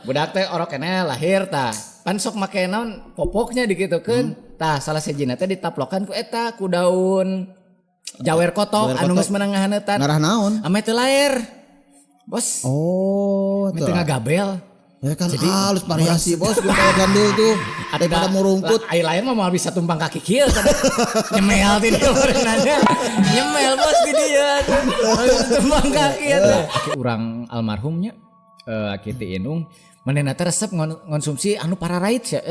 Budak teh orok keneh lahir tah. Pan sok make naon popoknya dikitukeun. Tah salah sejina teh ditaplokan ku eta ku daun jawer kotok anu geus meunang ngahaneutan. Ngarah naon? Ame teu lair. Bos. Oh, teu ngagabel. Ya kan jadi, halus variasi bos gue kayak gandul tuh daripada murungkut. Ai lain mah moal bisa tumpang kaki kieu nyemel ti dia berenangnya. Nyemel bos di dia. Tumpang kaki atuh. Aki urang almarhumnya aki ti Inung manehna teh resep ngonsumsi anu pararait sia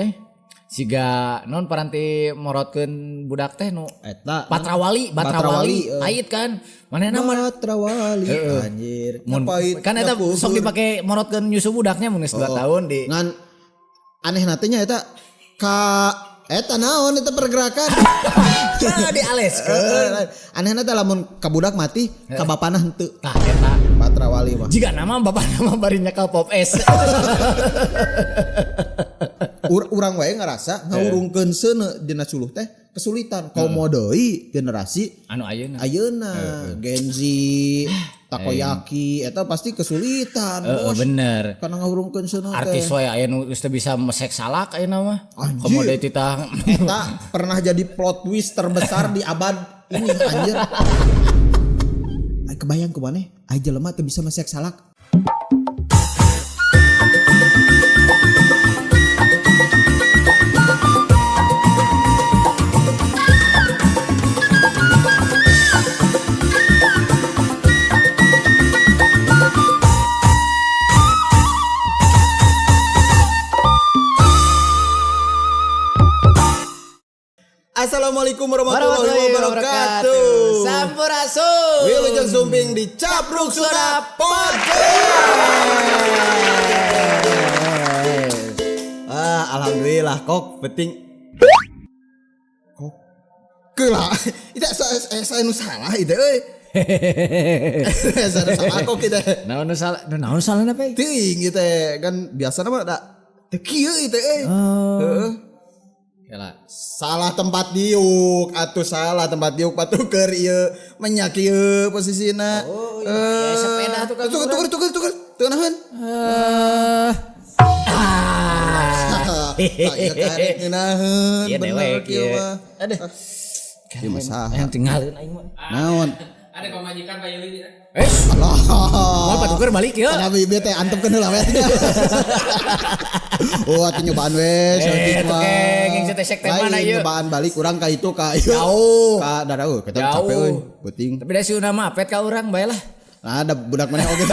Siga non paranti morotkeun budak teh nu eta Patrawali, pahit kan. Manehna mah Patrawali anjir. Pahit. Kan eta sok dipake morotkeun nyusu budaknya mun geus 2 tahun di. Ngan aneh na teh nya eta ka eta naon eta pergerakan. Nah, dialeskeun. Anehna teh lamun ka budak mati ka bapana henteu. Tah eta Patrawali mah. Jiga nama bapana mah bari nyekel pop es. Urang wae ngerasa ngawurungkeun seuneu dina suluh teh kesulitan. Komo deui generasi anu ayeuna. Ayeuna Gen Z, takoyaki eta pasti kesulitan bos. Bener. Karena ngawurungkeun seuneu teh. Artis wae aya nu geus teu bisa mesek salak ayeuna mah. Komo deui titah eta pernah jadi plot twist terbesar di abad ini anjir. Ai kebayang ku maneh ai jelema teu bisa mesek salak. Assalamualaikum warahmatullahi wabarakatuh. Sampurasun. Wilujeng Sumping di Capruk Sunda Podcast. Ah, alhamdulillah kok penting. Kok keula. Itu saya nu salah itu euy. Saya salah kok kita. Naon nu salah? Naon salahna pe? Teuing ieu teh kan biasana mah da teu kieu ieu teh euy. Heeh. Salah tempat diuk atuh salah tempat diuk patuker ieu menyak ieu posisina. Oh iya, sepeda tuh kan. Tuker teu naheun. Tah ieu karek ngeunaheun bener kieu mah. Aduh. Ieu mah saha? Yang tinggalin aing mah. Naon? Ada pamajikan Pak Yuli. Allah. Moal patuker balik ya. Kana bieu teh antepkeun heula we. Oh, atuh nyobaan we, saeutik mah. Lain nyobaan balik urang ka itu ka ieu. Jauh. Ka darauh, kita capek euy, peuting. Tapi da siuna mah apet ka urang bae lah. Nah, ada budak maneh oge.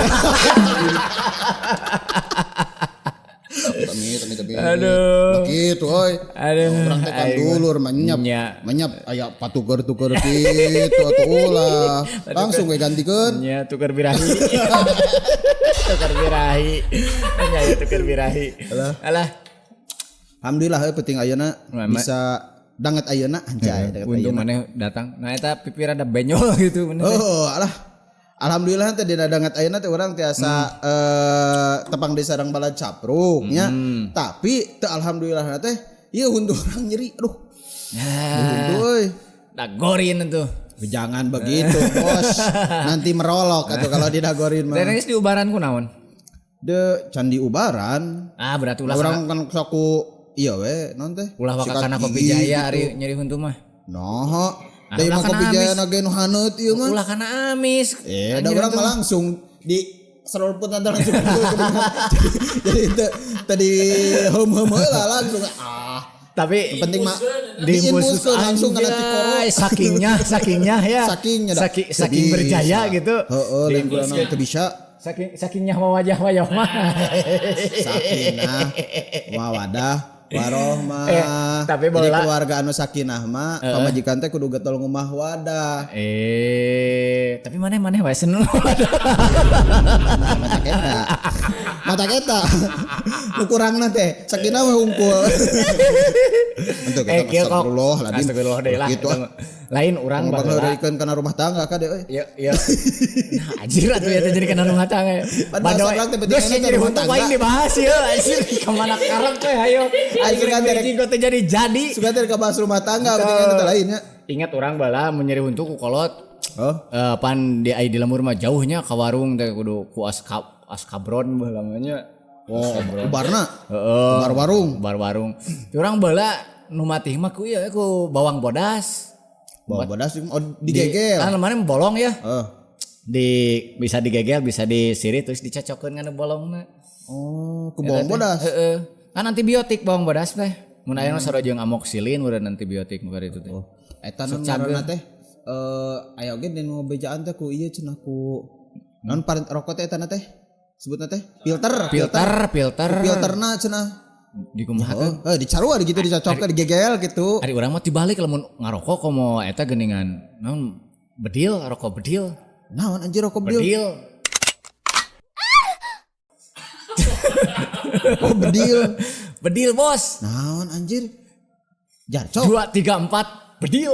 Tapi. Aduh. Kitu euy. Aduh. Urang teh kan dulur menyep. Menyep aya patuker-tuker kitu atuh ulah. Langsung we gantikeun. Nya tuker birahi. Tuker birahi. Nya ya tuker birahi. Alah. Alhamdulillah euy penting ayeuna bisa danget ayeuna anjay danget ayeuna. Untung maneh datang. Nah eta pipir ada benyol gitu maneh. Oh, alah. Alhamdulillah teh dina danget ayeuna teh urang tiasa tepang di sarang balad capruk nya. Tapi teu alhamdulillah teh ieu huntu urang nyeri. Aduh. Huntu euy. Dagorin tuh. Jangan begitu, bos. Nanti merolok atau kalau didagorin mah. Dan geus diubaran ku naon? De candi ubaran. Ah, berarti ulah urang kan sok ku ieu we naon teh? Ulah waka kana kopi jaya ari nyeri huntu mah. Noh. Deui mah kopi jaya na ge nu haneut ieu mah. Ulah kana amis. Da urang mah langsung di seruput nanti langsung. Jadi tadi hem-hem heula langsung ah. Tapi penting mah diinfuskeun langsung kana tikoro. Sakingnya ya. Sakingnya saking berjaya gitu. Heeh, lain teu bisa. Sakingnya wajah wayah mah. Sakinah mawadah warohmah. Tapi jadi keluarga anu sakinah mah pamajikan teh kudu getol ngumah wadah. Tapi maneh-maneh wae seneng wadah. Mata keta. Nu kurangna teh sakinah mah hungkul. Untuk kita astagfirullah lah. Astagfirullah deui lah. Gitu. Lain urang baheula kana rumah tangga ka deui. Iya, iya. Nah, anjir atuh ya teh jadi kana rumah tangga. Padahal urang teh geus jadi rumah tangga dibahas ieu anjir ka mana karep teh hayo. Anjir kan teh jadi. Sugan teh kabahas rumah tangga penting teh lainnya. Ingat urang bala mun nyeri huntu ku kolot. Oh. Pan di lembur mah jauhnya ka warung teh kudu ku askabron baheula mah nya. Oh, ubarna. Heeh. Ubar warung. Ubar warung. Urang baheula nu matih mah ku ieu ku bawang bodas. Bawang bodas oh, digegel. Kan mana bolong ya. Heeh. Di bisa digegel, bisa disirih terus dicocokeun kana bolongna. Oh, ku bawang bodas. Heeh. Kan antibiotik bawang bodas teh. Mun aya nu sarua jeung amoxicillin meureun antibiotik nu itu teh. Oh, eta nu ngaranna teh aya oge nu bejaan teh ku ieu cenah ku naon rokok teh eta na teh sebutna teh filter Filter. Filterna cenah. Di kumaha teh? Oh, dicarua gitu dicocok digegel gitu. Ari urang mah dibalik lamun ngarokok komo eta geuningan naon bedil, rokok bedil. Naon anjir rokok bedil? Bedil. Oh, bedil. Bedil, bos. Naon anjir? Jarcok. 2 3 4 bedil.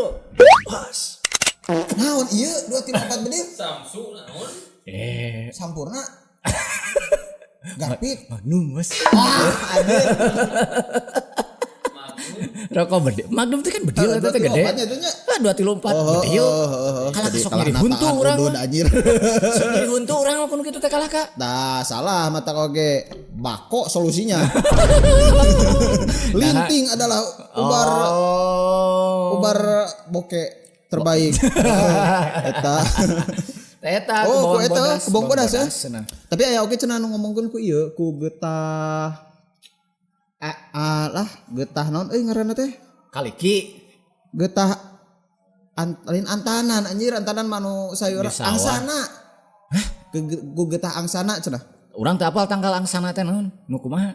Bos. Naon ieu 2 3 4 bedil? Samsu naon? Sampurna. Garpit. Magnum, bos. Ah, anjir. Rokok bedil. Magnum teh kan bedil eta teh gede. Ah, 2 3 4 bedil. Kalah sok nyeri huntu urang. Anjir. Sok nyeri huntu urang mah kudu kitu teh kalah ka. Nah, salah mata oge. Bako solusinya. Linting adalah ubar ubar boke terbaik. Eta. Eta oh, ku eta bawang bodas ya. Tapi aya oge cenah nu ngomongkeun ku ieu ku getah lah getah naon euy ngaranna teh? Kaliki. Getah lain antanan anjir, antanan mah nu sayur angsana. Hah? Ku getah angsana cenah. Urang teu apal tanggal angsana teh naon? Nu kumaha?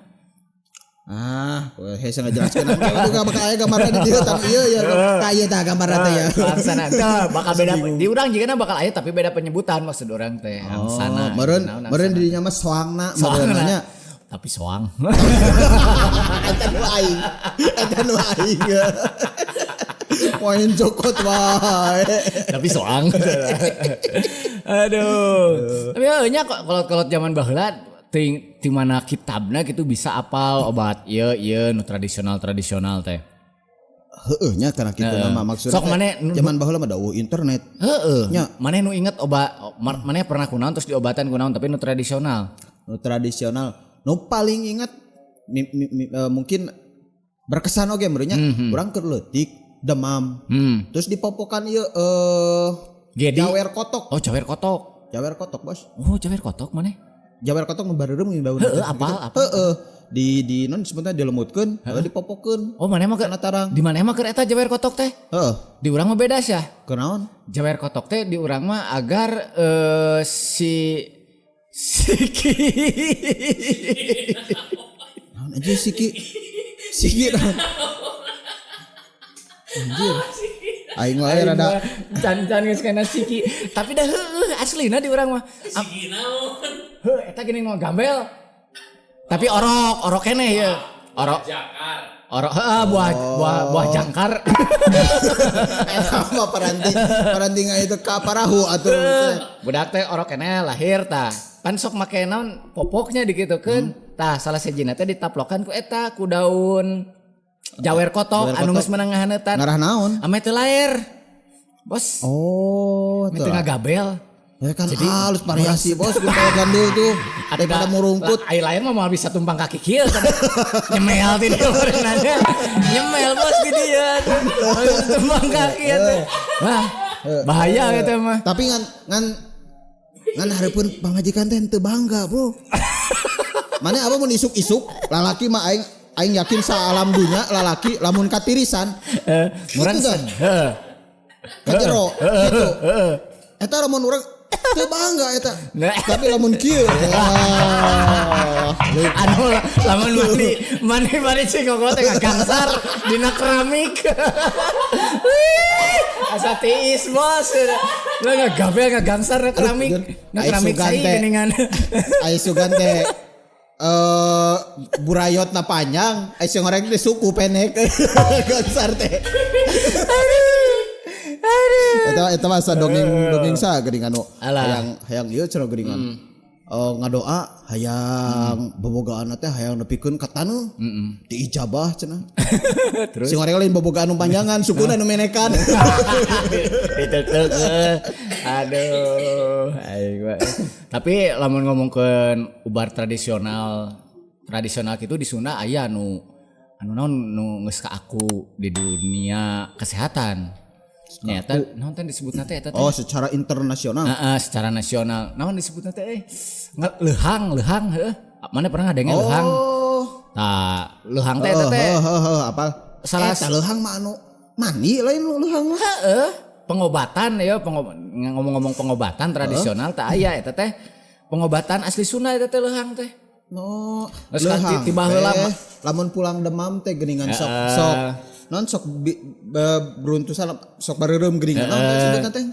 Ah, hese ngajelaskeun itu gak bakal aya gambarna di dieu tah ieu ya. Tah ieu tah gambarna teh ya. Angsana teh bakal beda di urang jigana bakal aya tapi beda penyebutan maksud urang teh angsana. Meureun meureun di dinya mah soangna meureun nya. Tapi soang. Eta nu aing. Eta nu aing. Poin cokot wae. Tapi soang. Aduh. Tapi nya kolot-kolot zaman baheula di mana kitabna gitu bisa apal obat ieu ieu nu tradisional teh. Heueuh nya kana kitu nama maksudna. Sok maneh zaman baheula mah dawuh internet. Heueuh. Nya maneh nu inget obat maneh pernah kunaon terus diobatan kunaon tapi nu tradisional. Nu tradisional nu paling inget mungkin berkesan oge meureun nya urang keur leutik demam. Terus dipopokan ieu jawer kotok. Oh, jawer kotok. Jawer kotok, Bos. Oh, jawer kotok maneh? Jawer kotok nu bareureum daun. Heeh, apal. Heeh. Di non sebentar dilemutkeun, heeh dipopokeun. Oh, maneh mah keur tarang. Di maneh mah keur eta jawer kotok teh? Heeh. Di urang mah beda sia. Kunaon? Jawer kotok teh di urang mah agar si Siki. Naon anjir Siki? Siki naon? Anjir. Aing wae rada can-can geus kana Siki. Tapi dah heueuh aslina di urang mah. Siki naon? Heuh eta geuning mah gambel. Tapi orok keneh ye. Orok. Jangkar. Orok heeh buah jangkar. Eta mah paranti itu ka parahu atuh. Budak teh orok keneh lahir tah. Pan sok make naon popoknya dikitukeun. Tah salah sejina teh ditaplokan ku eta ku daun jawer kotok anu geus meunang ngahaneutan. Ngarah naon? Ame teu laer. Bos. Oh, teu ngagabel. Ya kan jadi halus variasi bos guntal gandul tuh daripada murungkut. Ai lain mah moal bisa tumpang kaki kieu nyemel ti dieu meureunana. Nyemel bos di dieu. Tumpang kaki atuh. Wah, bahaya eta mah. Tapi ngan hareupeun pamajikan teh teu bangga, Bro. Mane apa mun isuk-isuk lalaki mah aing yakin sa alam dunya lalaki lamun katirisan murang gitu heeh. Ka jero gitu. Eta lamun urang teu bangga eta. Tapi lamun kieu. Anu lamun mandi cing kok teh gangsar dina keramik. Asa tiis bos. Lah ngagabel ngagangsar na keramik. Na keramik sai geuningan. Ai sugan teh burayot na panjang, ai sing ngoreng teh suku pendek. Gangsar teh. Eta masa dongeng sa geuningan nu hayang ieu cenah geuningan. Ngadoa hayang bobogaan teh hayang nepikeun ka taneuh. Diijabah cenah. Terus sing ngoreng lain bobogaan nu panjangan, sukuna nu menekan. Aduh, aing. Tapi lamun ngomongkeun ubar tradisional tradisional kitu di Sunda aya nu anu naon nu geus kaaku di dunia kesehatan. Nyata naon teh disebutna teh eta teh? Oh, secara internasional. Heeh, secara nasional. Naon disebutna teh leuhang leuhang heuh. Mana pernah ngadenge leuhang? Oh. Tah, leuhang teh eta teh. Heeh, apal. Salah eta leuhang mah anu mani lain leuhang mah. Heeh, pengobatan ya, ngomong-ngomong pengobatan tradisional teh aya eta teh. Pengobatan asli Sunda eta teh leuhang teh. No, terus kan tiba heula lamun pulang demam teh geuningan sok sok non sok beruntusan sok bareureum geuningan naon sebutna teh?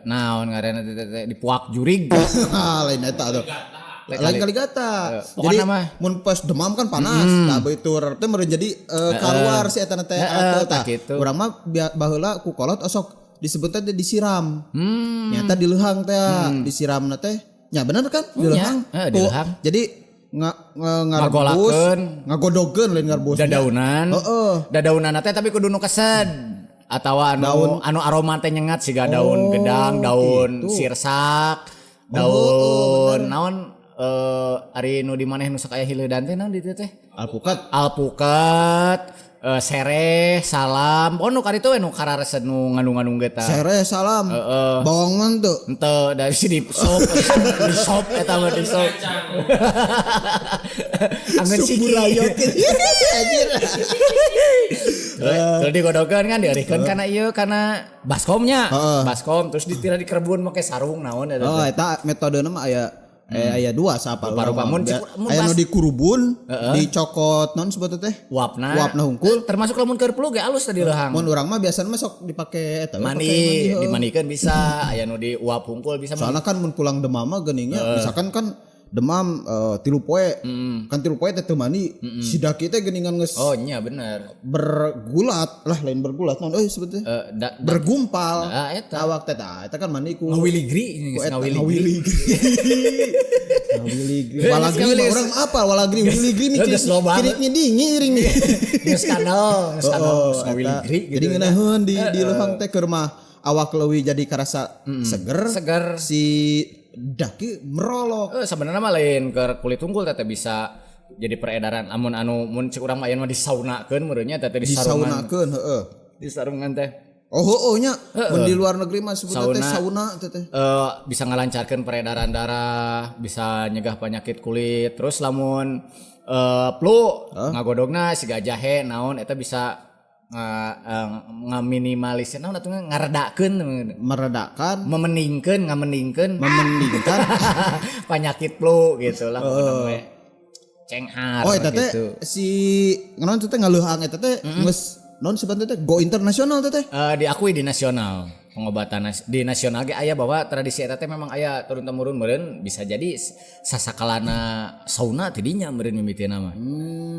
Naon ngaranna teh dipuak jurig. Lain eta atuh. Lain kaligata. Jadi mun pas demam kan panas, tah beutur teh meureun jadi kaluar si eta teh tah. Urang mah baheula ku kolot osok disebutna teh disiram. Nyata di leuhang teh disiramna teh. Nya bener kan? Di leuhang. Jadi ngarebus, ngagodogeun lain ngarebus. Dadaunan. Heeh. Dadaunan teh tapi kudu nu kesed atawa anu aroma teh nyengat siga daun gedang, daun gitu. Sirsak, daun naon ari nu di maneh nu sok aya hileudan teh naon di dieu teh? Alpukat. Alpukat, sereh, salam. Oh nu karitu we nu kararesed nu ngandung-ngandung ge tah. Sereh, salam. Heeh. Bawang teu? Henteu, dari si di sop, di sop eta mah di sop. Angeun siki. Anjir. Terus digodokeun kan dieureurkeun kana ieu kana baskomnya. Baskom terus ditira dikerebun make sarung naon eta. Oh, eta metodena mah aya aya dua sapa rupa mun aya nu dikurubun dicokot non sebutna teh uapna hungkul termasuk lamun keur flu ge alus tadi leuhang mun urang mah biasana mah sok dipake eta mandi dimandikeun bisa aya nu diuap hungkul bisa soalna kan mun pulang demam mah geuningnya misalkan kan demam 3 poe kan 3 poe teh teu mandi si daki teh geuningan geus oh nya bener bergulat lah lain bergulat naon euy sebutna bergumpal eta awak teh tah eta kan mandi ku ngawiligri ngawiligri ngawiligri walagri urang apa walagri wiligri mikir kiriknya dingin iring geus skandal ngawiligri jadi ngeunaheun di leuhang teh keur mah awak leuwih jadi karasa seger si daki merolok. Sebenarnya mah lain ke kulit unggul teh bisa jadi peredaran amun anu mun cek urang mah aya mah disaunakeun meureunnya teh di sarungan. Disaunakeun heeh. Di sarungan teh. Oh heueuh nya. Mun di luar negeri mah sebutna teh sauna teh teh. Bisa ngalancarkeun peredaran darah, bisa nyegah penyakit kulit. Terus lamun flu ngagodogna siga jahe naon eta bisa ngaminimalisir naon atuh ngaredakeun meredakan memeningkeun ngameningkeun memeningkan penyakit flu gitu lah pokona we cenghar oh eta teh gitu. Si naon teh ngaleuhang eta teh geus naon sebenarnya teh go internasional teh diakui di nasional pengobatan di nasional ge aya bahwa tradisi eta teh memang aya turun temurun meureun bisa jadi sasakalana sauna tidinya meureun mimitina mah.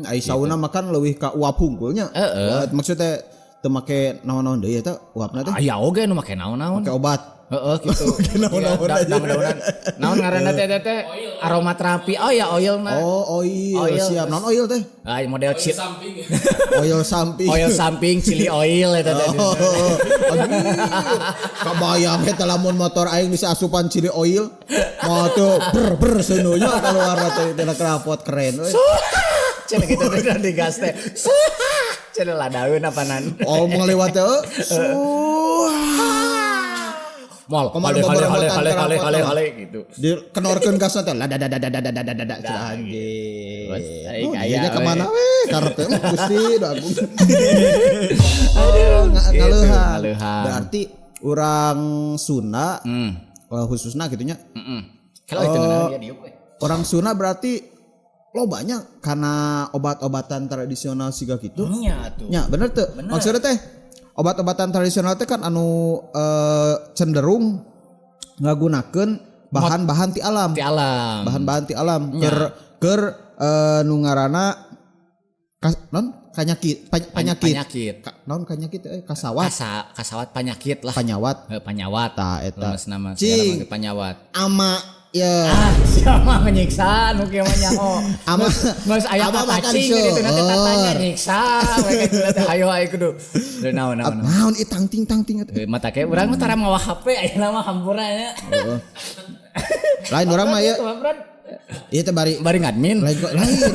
Ai sauna mah kan leuwih ka uap hungkulnya. Heeh. Maksudnya teu make naon-naon deui eta uapna teh. Aya oge nu make naon-naon. Make obat. Heeh gitu. Naon-naon. Naon ngaranna teh teh aromaterapi. Oh ya oilna. Oh oil siap. Naon oil teh? Ah model chip. Oil samping. Oil samping chili oil eta teh. Kabayang eta lamun motor aing bisa asupan chili oil. Moal tuh ber seununya keluar teh tina knalpot keren euy. Cenah kitu teh di gas teh. Cenah ladaeun apanan. Oh ngalewat teh. Mall hale hale hale hale hale hale gitu. Dikenorkeun gasna teh la da da da da da da da da anjing. Aya ka mana we karep teh Gusti da agung. Aduh ngaleuhan. Berarti urang Sunda khususna kitu nya. Heeh. Kalau itu ngeunah dia diuk we. Orang Sunda berarti lo banyak karena obat-obatan tradisional siga kitu. Nya atuh. Nya bener teu? Maksudnya teh obat-obatan tradisional teh kan anu cenderung ngagunakeun bahan-bahan ti alam. Ti alam. Bahan-bahan ti alam keur nu ngaranna non kanyakit penyakit. Penyakit. Non kanyakit kasawat. Kasawat penyakit lah. Panyawat. Panyawat. Tah eta. Lemes nama segala panyawat. Ama ya. Ah, siapa menyiksa nu kieu mah nyaho. Ama geus aya kacing gitu nanti tatanya nyiksa we kitu teh hayo ayo kudu. Naon naon. Naon ieu tangting tangting eta. Mata ke urang mah tara mawa HP ayeuna mah hampura nya. Lain urang mah ya. Ieu teh bari Bari ngadmin. Lain lain.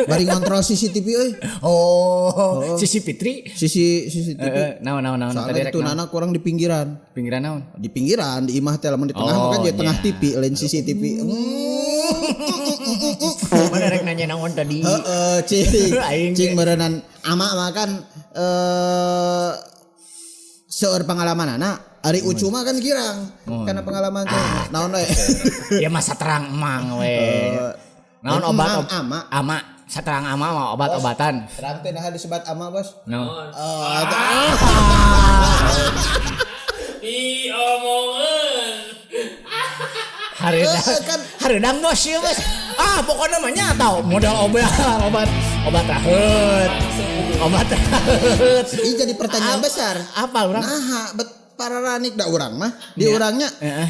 Bari ngontrol CCTV euy. Oh, Sisi Fitri. Sisi CCTV. Heeh, naon naon naon tadi Soalnya rek itu naon? nana kurang di pinggiran. Pinggiran naon? Di pinggiran, di imah teh lamun di tengah Oh, mah kan jadi tengah iya. TV lain CCTV. Mana rek nanya naon tadi? Heeh, cing. Aing Cing ge. meureunan ama mah kan seueur pengalaman anak ari ucu mah kan girang karena pengalaman teh naon we. Ya masa terang emang we. Naon Eh, obat emang, ama. Ama, saterang ama mah obat-obatan. Terang teh nah disebat ama bos. Naon? Diomongeun. Hareudang Eh, kan. Hareudang bos ieu bos. Ah, pokoknya mah nya tau modal obat obat obat raheut. Obat raheut. Ini jadi pertanyaan besar. Apa urang? Nah, bet pararanik da urang mah. Di urangnya Heeh.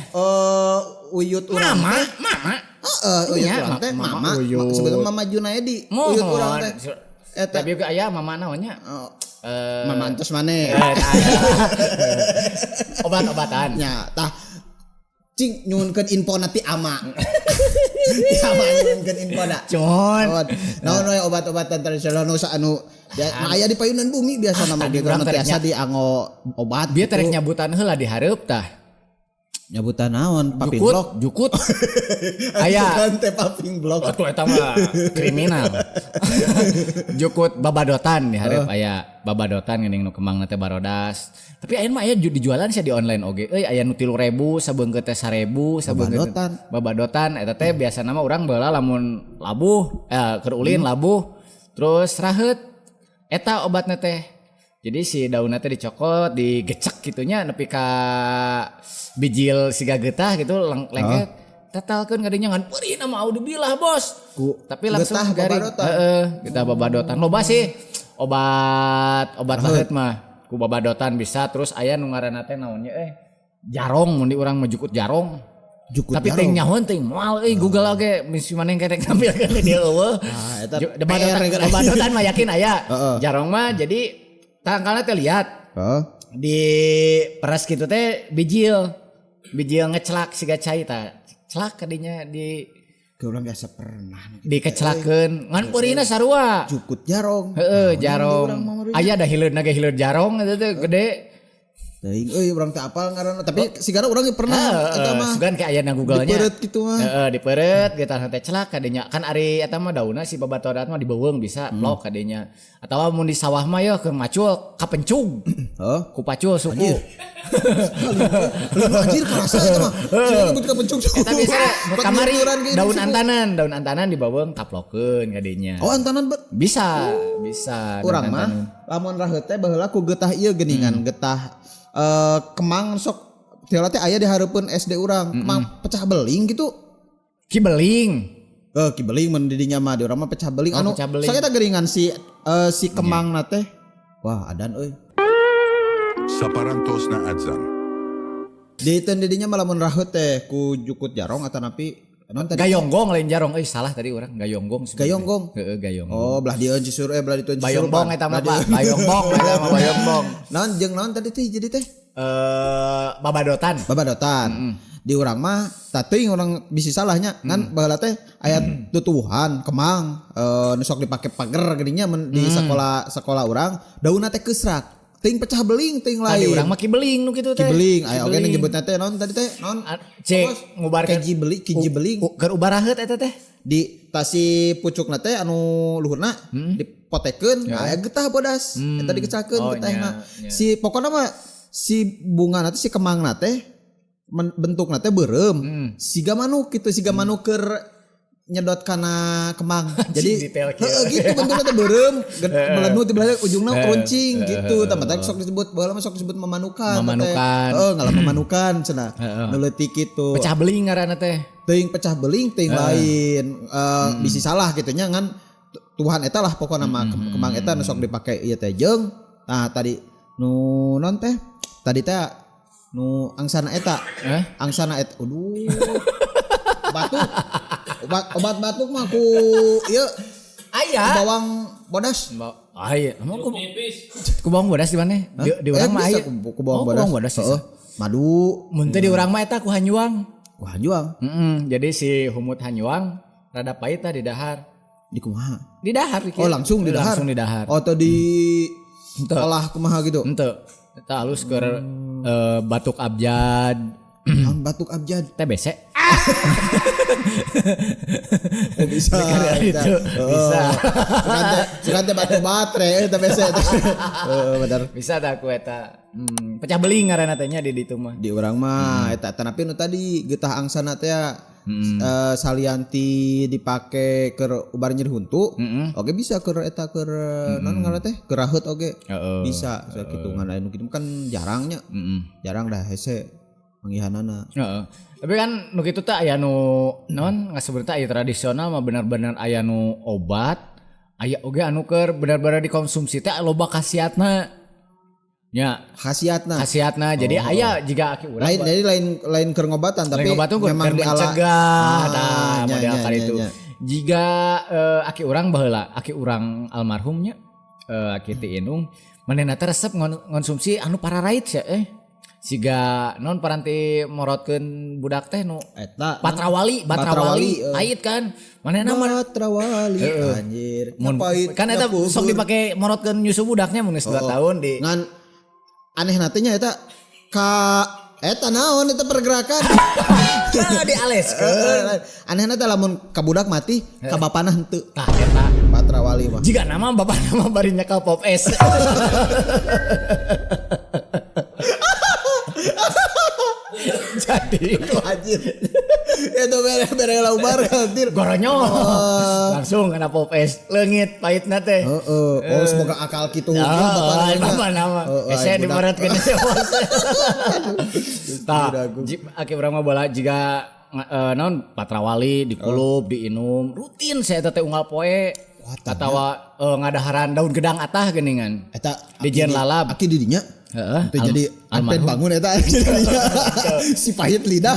Uyut urang. Mama, mama. Heeh, uyut Iya, urang teh mama mama. uyut. Sebetulnya mama Junaedi Mohon. uyut urang teh. Eta Tapi juga aya mama naonnya? oh, Eh, mama antos maneh. Obat-obatan. Nya, tah cing nyuhunkeun info na ti ama. Ti ama nyuhunkeun info na. Cuman Naon naon we obat-obatan tradisional nu anu ya, aya di payunan bumi biasa nama tadi gitu urang anu tiasa terek dianggo obat. Bieu gitu. terek nyabutan heula di hareup tah. Nyabutan naon paping Jukut, blok. jukut. Aya. Bukan teh paping blok. Atuh eta mah kriminal. Jukut babadotan di hareup aya babadotan geuning nu kembangna teh barodas. Tapi aya mah aya dijualan sia di online oge. Euy aya nu 3.000 sabeungkeut teh 1.000 sabeungkeut. Babadotan. Babadotan eta teh biasana mah urang baheula lamun labuh keur ulin labuh terus raheut eta obatna teh. Jadi si daunna teh dicokot, digecek gitunya nepi ka bijil siga getah gitu lengket. Tetalkeun kadinya ngan peurih mah audubillah bos. Ku Tapi langsung getah garing. babadotan. Heeh, getah babadotan. Loba sih obat obat raheut mah. Ku babadotan bisa terus aya nu ngaranna teh naonnya jarong mun di urang mah jukut jarong. Jukut Tapi jarong. teuing nyahoan teuing moal euy Google oge misi maneh kerek tampilkeun di dieu eueuh. Ah, eta Babadotan, PR kan. babadotan mah yakin aya. Heeh. Jarong mah jadi tangkalna teh lihat Heeh. di peras gitu teh bijil. Bijil ngecelak siga cai tah. Celak kadinya di Ke urang biasa pernah dikecelakeun ngan peurina sarua. Jukut jarong. Heeh, Naon di jarong. urang mah meureun. Aya da hileudna ge hileud jarong eta teh gede. Teuing euy urang teh apal ngaranna tapi sigana urang ge pernah eta mah. Sugan kayak aya na Google-nya. Dipeureut kitu mah. Heeh, dipeureut gitu teh celak kadinya. Kan ari eta mah daunna si babatodat mah dibeuweung bisa plok kadinya. Atawa mun di sawah mah yeuh keur macul kapencug. Heeh. Ku pacul suku. Lu anjir kerasa eta mah. Sia nyebut kapencug. Eta biasa mun Pak kamari nyuran ge daun suku. antanan, daun antanan dibeuweung kaplokeun kadinya. Oh antanan bet. Bisa, bisa. daun Urang mah antanan. lamun raheut teh baheula ku getah ieu geuningan getah kemang sok tiala teh aya di hareupeun SD urang. Kemang pecah beling gitu. Kibeling. Kibeling mun di dinya mah di urang mah pecah beling Oh, anu pecah beling. sakit geuningan si si kemang na teh. Wah, adan euy. Saparantos na adzan. Di teu di dinya mah lamun raheut teh ku jukut jarong atanapi naon tadi? Gayonggong lain jarong euy salah tadi urang gayonggong sebenarnya. Gayonggong? Heeh, gayonggong. Oh, belah dieu Cisur belah ditu Cisurupan. Bayongbong eta mah Belah Pak, dieu. bayongbong eta mah bayongbong. Naon jeung naon tadi teh jadi teh? Babadotan. Babadotan. Di urang mah teuing urang bisi salahnya ngan baheula teh aya tutuwuhan kemang nu sok dipake pager geuning nya mun di sekolah sekolah urang daunna teh keusrak. Teuing pecah beling teuing Tadi lain. urang mah kibeling nu kitu teh. Kibeling aya oge nu Kibeling. nyebutna teh naon tadi teh naon? Cek Bos? ngubarkeun Keji beling, kiji beling. Keur ubaraheut eta teh. Di tasi pucukna teh anu luhurna dipotekeun aya getah bodas eta dikecakeun Oh, getahna. nya, nya. Si pokona mah si bungana teh si kemangna teh bentukna teh beureum siga manuk gitu siga manuk keur nyedot kana kemang. Jadi detail kieu. heeh gitu bentukna teh beureum melenu ti belah ujungna runcing gitu. Tah matak sok disebut baheula mah sok disebut memanukan. Memanukan. Heeh ngalah memanukan cenah. Nu leutik kitu. Pecah beling ngaranna teh. Teuing pecah beling teuing lain bisi salah gitu nya ngan Tuhan eta lah pokona mah kemang eta nu sok dipake ieu teh jeung nah tadi nu non teh tadi teh nu angsana eta Eh? angsana eta aduh batuk obat batuk mah ku ieu Aya. bawang bodas Aya, emang ku Nipis. ku bawang bodas di mana? Di urang mah bisa aya. ku bawang Oh, ku bodas bawang bodas bisa. Heeh. Madu Mun teh di urang mah eta ku hanyuang. Ku hanjuang. Jadi si humut hanjuang rada pahit tah di dahar. Di kumaha? Di dahar. Oh, langsung di dahar. Langsung di dahar. Oh, atau di olah kumaha gitu. Henteu. Eta halus keur batuk abjad. Naon batuk abjad? TBC. Oh, bisa. Itu bisa. Sugan teh batuk baterai TBC. Heeh, bener. Bisa tak ku eta. Pecah beling ngaranna teh nya di ditu mah. Di urang mah eta tanapi nu tadi getah angsana teh salianti dipake keur ubar nyeri huntu. Oke bisa keur eta keur naon ngaranna teh? Keur raheut oge. Bisa sakitu ngan aya nu kitu kan jarangnya. Jarang dah hese manggihanana. Heeh. Tapi kan nu kitu teh aya nu naon ngasebut teh aya tradisional mah bener-bener aya nu obat, aya oge anu keur bener-bener dikonsumsi teh loba khasiatna. Nya, khasiatna. Khasiatna. Jadi aya jiga aki urang. Lain jadi lain keur ngobatan tapi memang di ala mencegah tah model kali itu. Jiga aki urang baheula, aki urang almarhumnya aki ti indung manehna teh resep ngonsumsi anu pararait sia Siga non paranti morotkeun budak teh nu eta Patrawali pahit kan manehna mah Patrawali anjir pahit kan eta sok dipake morotkeun nyusu budaknya mun geus 2 tahun di ngan aneh na nya eta ka eta naon eta pergerakan dialeskeun anehna teh lamun ka budak mati ka bapana henteu tah eta Patrawali mah jiga nama bapana mah bari nyekel pop es. Jadi anjir. Itu bere laubar anjir. Goronyo. Langsung kena pop es leungit pahitna teh. Heeh. Oh semoga akal kitu hukum bapak nama. Hese dimeratkeun teh bos. Tah, aki urang mah bala jiga naon patrawali dikulub, diinum, rutin saya teh unggal poe. Atawa ngadaharan daun gedang atah geuningan. Eta dijieun lalap. Aki di dinya. Heeh. Itu jadi ampen bangun eta si pahit lidah.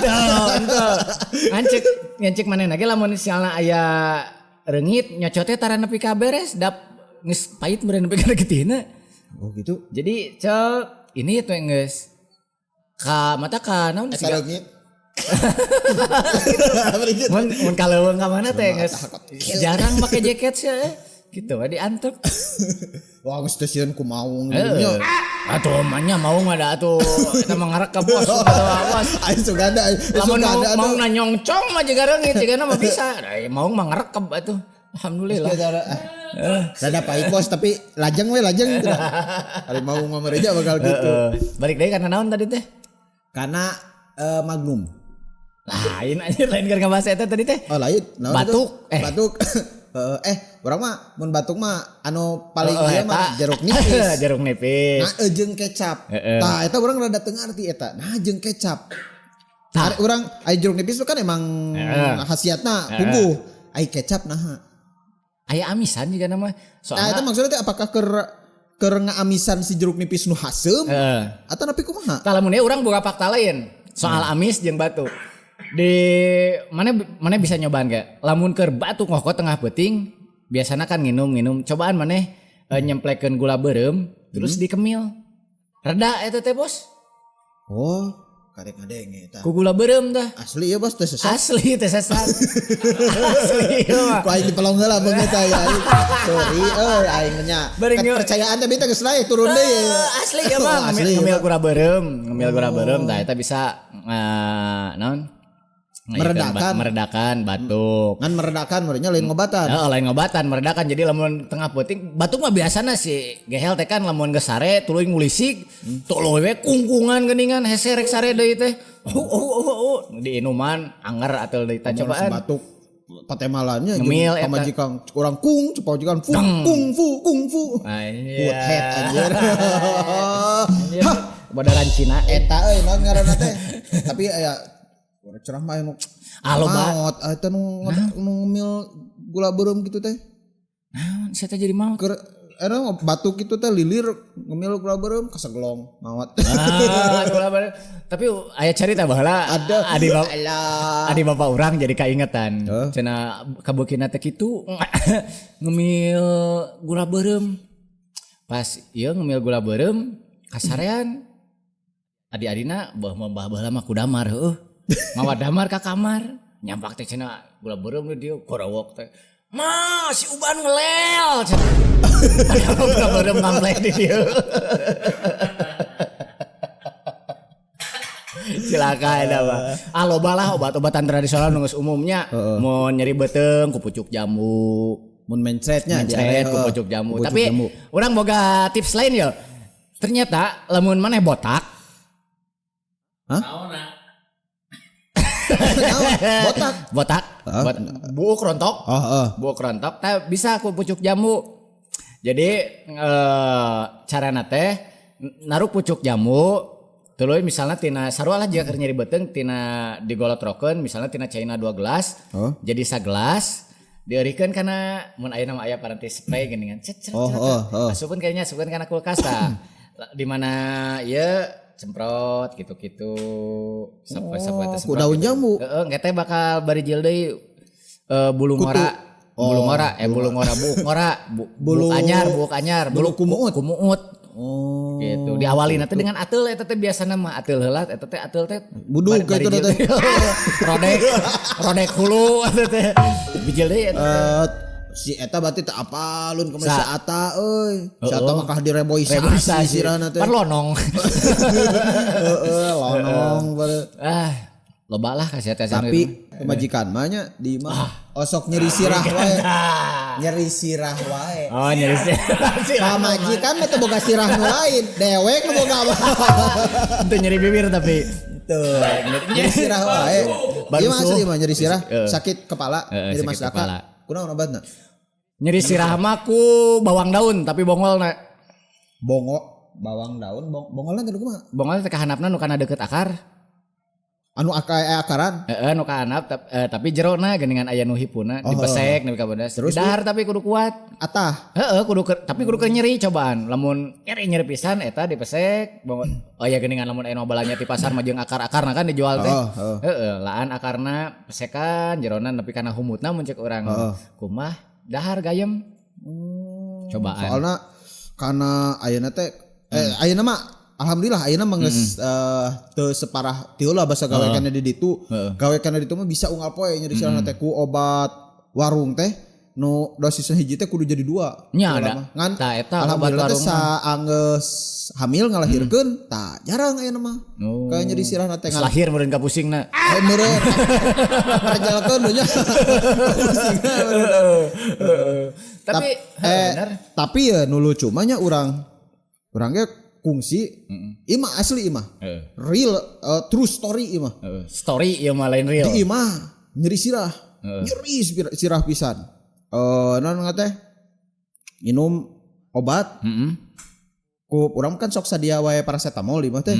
Henteu. Ngancek manehna ge lamun misalna aya reungit nyocotnya tara nepi ka beres dap geus pahit meureun nepi ka getihna. Oh gitu. Jadi cek ini tuh geus ka mata ka naon siga reungit. Mun kaleuweung ka mana teh geus jarang make jaket sia gitu we diantep. Wah geus teh sieun ku maung nya. Atuh mah maung ada atuh eta mah ngarek ka bos atawa awas. Aing suganda lamun maung na nyongcong mah jiga reungit jigana mah bisa. Maung mah ngarekeb atuh. Alhamdulillah. Rada pahit bos tapi lajeng we lajeng. Ari maung mah mereja bakal gitu. Balik deui kana naon tadi teh? Kana Magnum. Lain anjir lain keur ngabahas eta tadi teh. Oh lain. Batuk. Batuk. Urang mah mun batuk mah anu paling ieu mah jeruk nipis. Jeruk nipis. Nah jeung kecap. Tah eta urang rada teu ngarti eta. Nah jeung kecap. Tah urang aya jeruk nipis kan emang khasiatna puguh. Ai kecap naha. Aya amisan juga nama. Soalna nah eta maksudna teh apakah keur ngaamisan si jeruk nipis nu haseum atau nepi kumaha? Tah lamun urang boga fakta lain soal amis jeung batuk. Di mana bisa nyobaan kayak lamun keur batuk ngoko tengah peuting biasana kan nginum cobaan maneh nyemplekeun gula beureum terus dikemil reda eta teh bos. Oh karek ngadenge eta ku gula beureum tah asli ya bos teh sesat asli teh sesat. Asli mah ku aing dipelong heula beung eta ya sorry euy aing nya kepercayaan teh bita geus lae turun deui asli ya mah ngemil gula beureum tah eta bisa naon meredakan batuk. Ngan meredakan merenya lain ngobatan. Heeh, lain ngobatan, meredakan. Jadi lamun tengah peuting batuk mah biasana si gehel teh kan lamun geus sare tuluy ngulisik, tuluy we kungkungan geuningan hese rek sare deui teh. Diinuman anger atuh deui tah cobaan. Batuk patemalannya jeung pamajikan urang kung, pamajikan fu, kung fu, kung fu. Putet anjir. Hah, bodaran Cina eta euy naon ngaranna teh. Tapi aya cerah mah anu maot eta nu ngemil gula beureum gitu teh. Naon sia teh jadi maot? Keur eta batuk kitu teh lilir ngemil gula beureum kaseglong maot. Ah, gula beureum. Tapi aya carita baheula adi bapak urang jadi kaingetan. Cenah kabeukina teh kitu ngemil gula beureum. Pas ieu ngemil gula beureum kasarean adi-adina bah baheula mah kudamar heueuh. Mawa damar ka kamar. Nyampak teh cenah gula beureum di dieu gorowok teh. Ma, si Uban ngelel cenah. Padahal gula beureum ngampleh di dieu. Cilaka eta mah. Ah loba lah obat-obatan tradisional nu geus umumnya. Mun nyeri beuteung ku pucuk jambu. Mun mencretnya mencret ku pucuk jambu. Tapi urang boga tips lain ya. Ternyata lamun maneh botak. Hah? Botak. Botak. Buuk rontok. Buuk rontok tah bisa ku pucuk jambu. Jadi carana teh naruk pucuk jambu tuluy misalnya tina sarua lah jika keur nyeri beuteung tina digolotrokeun misalnya tina caina 2 gelas jadi sagelas dieurikeun kana mun ayeuna mah aya paranti spray geuningan cet cet. Asupkeun kayaknya asupkeun kana kulkas tah. Di mana ieu cemprot gitu-gitu sapoe-sapoe teh ku daun jambu. Heeh, engke teh bakal barijil deui bulu ngora. Bulu ngora, bulu ngora, buuk ngora, bulu anyar, bulu kumuut. Oh. Gitu. Diawali nanti dengan ateul eta teh biasana mah ateul heula eta teh ateul teh buduk kitu teh. Rodek hulu eta teh. Bijil deui eta teh. Si eta berarti teu apalun kumaha si Ata euy. Si Ata mah kah direboisasi sirahna teh. Pan lonong. Heeh, lonong Ah, loba lah kasih teh. Tapi pemajikan mah nya di imah osok nyeri sirah wae. Nyeri sirah wae. Oh, nyeri sirah. Pamajikan mah teu boga sirah nu lain, dewek nu boga mah. Teu nyeri bibir tapi teu. Nyeri sirah wae. Ieu mah asli mah nyeri sirah, sakit kepala, nyeri masyarakat. Kunaon obatna? Nyeri sirah mah ku bawang daun tapi bongolna. Bongo, bawang daun, bongolna teh kumaha? Bongolna teh kahanapna nu kana deukeut akar. Anu akaran? Heeh, nu kahanap tapi jerona geuningan aya nu hipuna dipesek nepi ka bodas. Dahar tapi kudu kuat. Atah. Heeh, kudu tapi kudu keur nyeri cobaan. Lamun nyeri pisan eta dipesek bongol. Oh ya geuningan lamun aya nu balanya ti pasar mah jeung akar-akarna kan dijual teh. Heeh, laan akarna pesekan jerona nepi kana humutna mun cek urang. Kumaha dahar gayem. Cobaan. Soalna kana ayeuna teh ayeuna mah alhamdulillah ayeuna mah geus teu separah teu lah basa gawe kana di ditu. Gawe kana ditu mah bisa unggal poe nyeri sirahna teh ku obat warung teh nu dosis hiji teh kudu jadi 2. Nya ada. Ngan tah eta obat warung mah saanggeus hamil ngalahirkeun tah jarang ayeuna mah. Kayak nyeri sirahna teh lahir meureun ka pusingna. Meureun. Perjalkeun nya. Pusingna. Tapi bener. Tapi ya nu lucu mah nya urang ge kungsi imah asli imah. Real true story imah. Story ieu mah lain real. Di imah nyeri sirah. Nyeri sirah pisan. Non ngateh minum obat. Ku urang kan sok sadia wae paracetamol imah teh.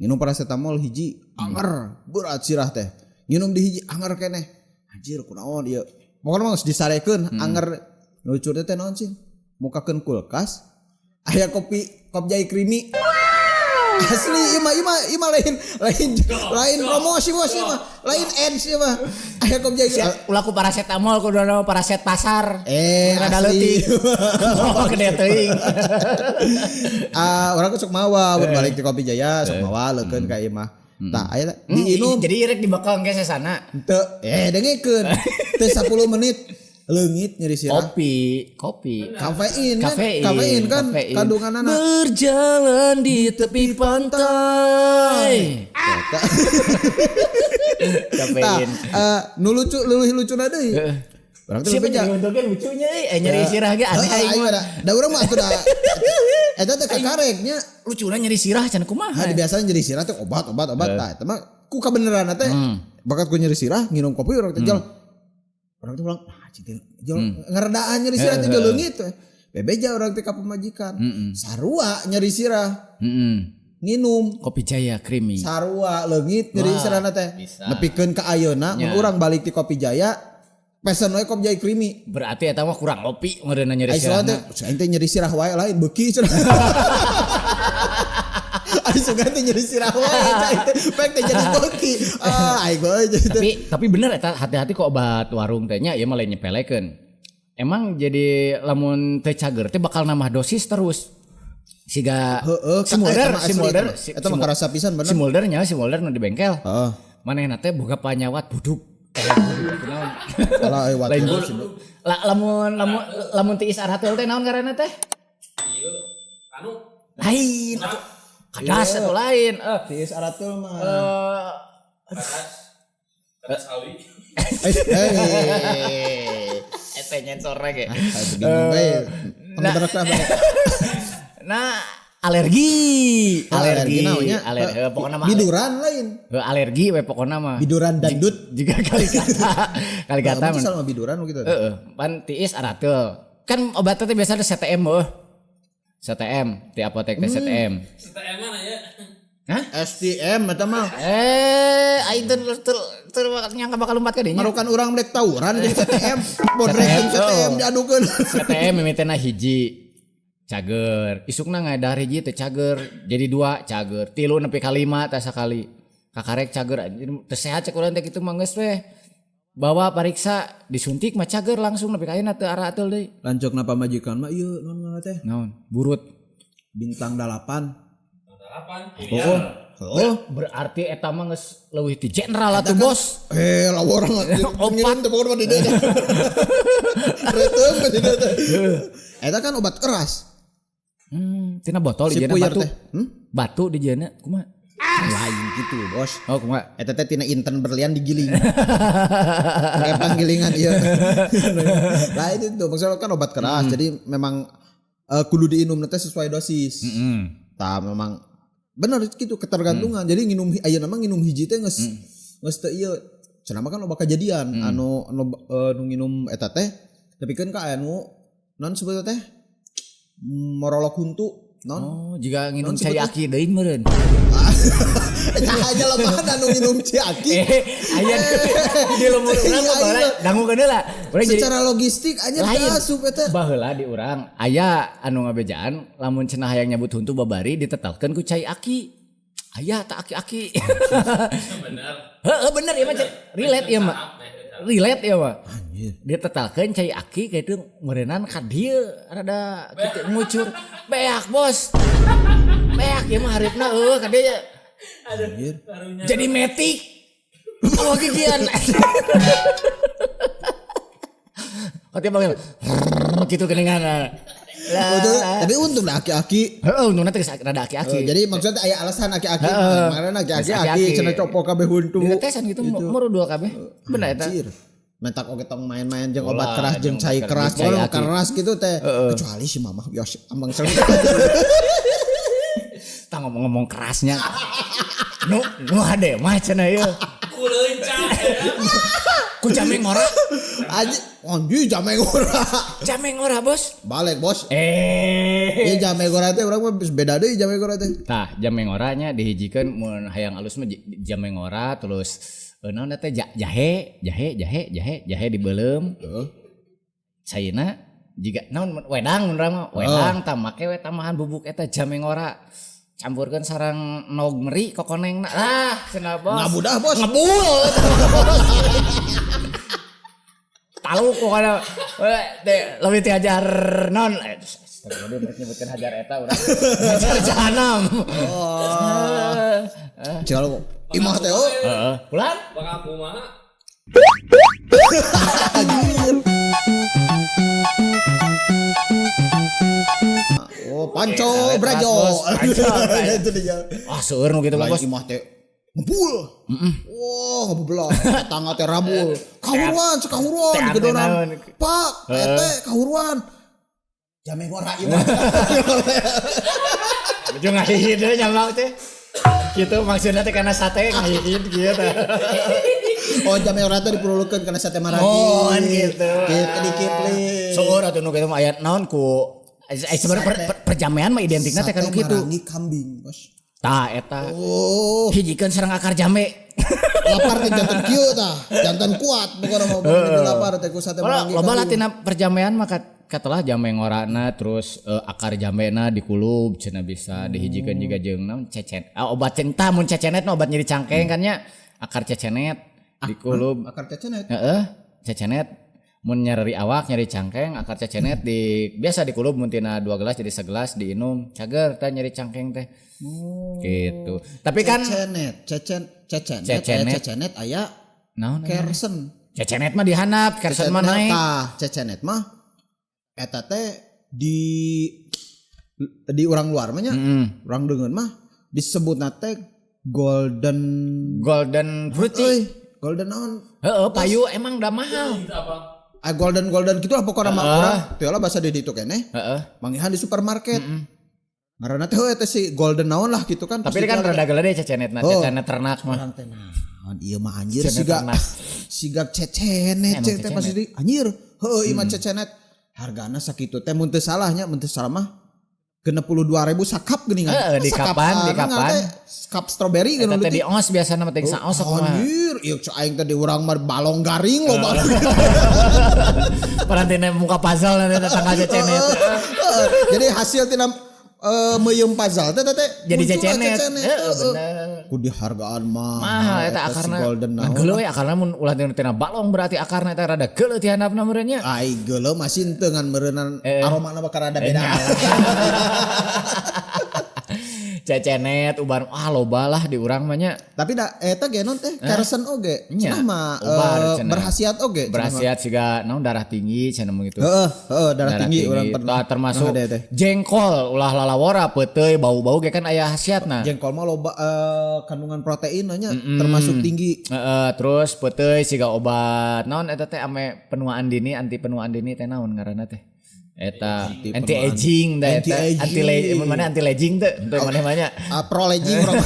Minum paracetamol hiji anger berat sirah teh. Minum di hiji anger keneh. Anjir kunaon ieu. Pokona mah geus disarekeun anger lucu teh naon sih? Mukakeun kulkas aya kopi Kopjai creamy. Asli imah lain promosi bos imah, lain ads imah. Aya Kopjai ulah ku paracetamol kudu paraset pasar. Rada leutik. Oh gede teuing. Urang sok mawa mun balik ti Kopi Jaya sok mawa leukeun ka imah. Tah aya diinum. Jadi rek dibekal engke sesana. Teu dengekeun. Teu 10 menit leungit nyeri sirah. Kopi. Kafein kan kandunganana. Berjalan di tepi pantai. Kafein. Nu lucu leuwih lucuna deui. Urang teh siapa jadi untungnya lucunya nyeri sirah ge aneh aing mah. Da urang mah atuh da eta teh kakareknya lucuna nyeri sirah can kumaha. Ha biasanya nyeri sirah teh obat tah eta mah ku kabeneranna teh bakat ku nyeri sirah nginum kopi urang teh jol. Orang tuh bilang, ngeredaan nyeri sirah teh leungit teh. Bebeja orang teh ka pamajikan. Sarua nyeri sirah. Nginum Kopi Jaya creamy. Sarua leungit nyeri sirahna teh. Nepikeun ka ayeuna mun urang balik ti Kopi Jaya pesen we Kopi Jaya creamy. Berarti eta mah kurang kopi meureunna nyeri sirahna. Aing teh nyeri sirah wae lain beuki cenah. Aing sugan teh nyeri sirah wae aing teh pek teh jadi beuki. Ah aing wae Tapi bener eta hati-hati kok obat warung teh nya ieu mah lain nyepelekeun. Emang jadi lamun teu cager teh bakal nambah dosis terus. Siga si Mulder eta mah karasa pisan bener. Si Mulder nu di bengkel. Heeh. Manehna teh boga panyawat buduk. Buduk naon? Salah euy Lain watu. buduk. Lamun lamun lamun tiis aratul teh naon ngaranna teh? Ieu anu Lain atuh. Kadas atuh lain. Tiis aratul mah. Kadas. Kadas awi. Eh. Eta nyensor ge. Aduh, bingung we. Pangeberak lah, Bang. Nah, alergi, Oh, alergi, naonnya? alergi, pokoknya mah Biduran lain. Alergi we pokoknya mah. Biduran dandut. Jika kali kata, kali kata Kamu sama biduran gitu. Heeh, pan tiis aratul. Kan obatnya teh biasa ada CTM heuh. CTM, di apotek teh CTM. CTM mana ya? Hah? STM eta mah. Aing teu teu teu nyangka bakal lompat ka dinya. Marukan urang rek tawuran jeung CTM, bodrek jeung CTM diadukeun. CTM mimitina hiji cager, isukna ngadahar hiji teh cager, jadi dua cager, tilu nepi ka lima teh sakali. Kakarek cager anjir teu sehat cek urang teh kitu mah geus weh. Bawa pariksa disuntik mah cager langsung nepi ka ayeuna teu aratul deui. Lancok napa majikan mah ieu naon ngaranna teh? Naon? Burut. Bintang 8. Delapan. Oh. Oh. Berarti eta mah geus leuwih ti jenderal atuh bos. Lawa orang ngirim teh pokokna mah di dieu teh. Reteung di dieu teh. Eta kan obat keras. Tina botol Si dijieuna puyer batu. teh. Hmm? Batu dijieuna kumaha? Lain gitu, Bos. Oh, kumaha? Eta teh tina inten berlian digiling. Kayak panggilingan ieu. Lain itu maksudnya kan obat keras. Jadi memang kudu diinum teh sesuai dosis. Tah memang bener gitu ketergantungan. Jadi nginum ayeuna mah nginum hiji teh geus geus teu ieu. Cenah mah kan loba kejadian anu anu nu nginum eta teh tepikeun ka anu non sebutna teh morolok huntu non. Oh, jika nginum cai aki deui meureun. Cah aja lemah anu nginum ciaki. Aya di lembur urang mah baheula dangukeun heula. Urang jadi Secara logistik anya lain. asup eta. Baheula di urang aya anu ngabejaan lamun cenah hayang nyabut huntu babari ditetalkeun ku cai aki. Aya tak aki-aki. Bener. Heeh bener ieu mah relate ieu mah. Relate ieu mah. Anjir. Ditetalkeun cai aki kitu meureunnan ka dieu rada kitu ngucur. Beak bos. Beak ieu mah hareupna eueuh ka dieu. Anjir. Jadi metik. Oh gigian. Kau tiap panggil gitu keningan. Untung, tapi untung lah aki-aki. Heeh, untungna teh geus rada aki-aki. Jadi maksudnya aya alasan aki-aki. Kemarin aki-aki Geus aki aki-aki. cenah copok kabeh huntu. Ditetesan gitu muru dua kabeh. Bener eta. Anjir. Mentak oge tong main-main jeung Ulah, obat keras jeung cai keras, cai pokoknya aki. keras gitu teh. Kecuali si mamah bios ambang serem. Tah ngomong-ngomong kerasnya. Nu nu hade mah cenah ieu. Ku leuncak. Ku jameng ora. Anjir, anjir jameng ora. Jameng ora, Bos. Balik, Bos. Eh. Ieu jameng ora teh urang mah beda deui jameng ora teh. Tah, jameng ora nya dihijikeun mun hayang alus mah jameng ora terus naon teh jahe, jahe, jahe, jahe, jahe dibeuleum. Heeh. Caina jiga naon wedang mun urang mah, wedang tah make we tambahan bubuk eta jameng ora. Campurkeun sareng nog meri kokonengna. Ah, cenah bos. Ngabudah, Bos. Ngebul. Tahu kok ada lebih ti hajar non. Astagfirullah mereka nyebutkan hajar eta urang. Hajar jahanam. Oh. Cil imah teh oh. Heeh. Pulang? Bakal kumaha? Anjir. Oh, Panco Brajo. Panco Brajo. Itu dia. Wah, seueur nu kitu mah, Lain Bos. imah teh ngebul. Wah, ngebebelah. Tetangga teh rabul. Kahuruan, sekahuruan Teh digedoran. naon. Pak, teh kahuruan. Jameng ora imah. Jeung ngahihid deui nyamak teh. Gitu maksudnya teh karena sate ngahihid gitu. Oh, jameng ora teh diperlukeun kana sate maragi. Oh, gitu. Gitu dikipling. Seueur atuh nu kitu mah aya naon ku sebenarnya perjamean mah identikna teh Sate kanu kitu. marangi kambing, Bos. Tah eta. Oh, Hijikeun sareng akar jambe. lapar teh jantan kieu tah. Jantan kuat pokona mah pokona lapar teh ku sate Loba marangi. loba lah kambing. tina perjamean mah katelah jambe ngorana terus akar jambena dikulub cenah bisa dihijikeun juga jeung naon cecen. Ah, obat cinta mun cecenet mah obat nyeri cangkeng kan nya. Akar cecenet dikulub. Akar cecenet. Heeh, cecenet. Mun nyeri awak, nyeri cangkeng, akar cecenet di biasa dikulub mun tina 2 gelas jadi segelas diinum, cager teh nyeri cangkeng teh. Gitu. Tapi kan Cecenet, cecenet, Cecenet. cecenet aya naon kersen. Cecenet mah dihandap, kersen mah naik. Tah, cecenet mah eta teh di urang luar mah nya. Urang deungeun mah disebutna teh golden Golden fruity. Euy, golden naon? Heeh, payu emang dah mahal. Itu apa? Ah, golden golden gitu lah pokokna mah urang. Teu lah bahasa di ditu keneh. Heeh. Manggihan di supermarket. Ngaranna teh heuh eta si golden naon lah gitu kan. Tapi kan rada gede cecenet nah, Oh. cecenet ternak mah. Urang teh naon ieu mah anjir Cecenet siga ternak. siga cecenet Emang cek teh pasti di anjir. Heuh ieu mah cecenet. Hargana sakitu teh mun teu salahnya mun teu salah mah 62.000 sakap geuningan. Heeh, di kapan, di kapan. Kap strawberry Eta geuning teh di ongos biasana mah teh saos kumaha. Anjir, ieu cek aing teh di urang mah balong garing loba. Parantina muka puzzle nanti tetangga cecenet. Heeh, jadi hasil tina meuyeum puzzle teh teh Jadi muncullah cecenet. cecenet. Heeh, Heeh. bener. Ku dihargaan mah. Mahal eta si akarna. golden Ngan naon. geuleuh we akarna mun ulah tina balong berarti akarna eta rada geuleuh ti handapna meureun nya. Ai geuleuh masih teu ngan meureunnan aromana bakal rada beda. Cecenet ubar ah loba lah di urang mah nya. Tapi da eta ge non teh kersen oge. Nya. Cenah mah Ubar, cenah. berhasiat oge. Cenah mah. Berhasiat siga naon darah tinggi cenah mun gitu. Heeh, heeh darah tinggi urang pernah. Tah, termasuk pernah teh. jengkol ulah lalawora peuteuy bau-bau ge kan aya khasiatna. Jengkol mah loba kandungan protein nya termasuk tinggi. Heeh, terus peuteuy siga obat naon eta teh ame penuaan dini, anti penuaan dini teh naon ngaranna teh? Eta anti aging teh eta Anti-aging. anti mun mana anti aging teh teu maneh mah nya. Pro aging urang.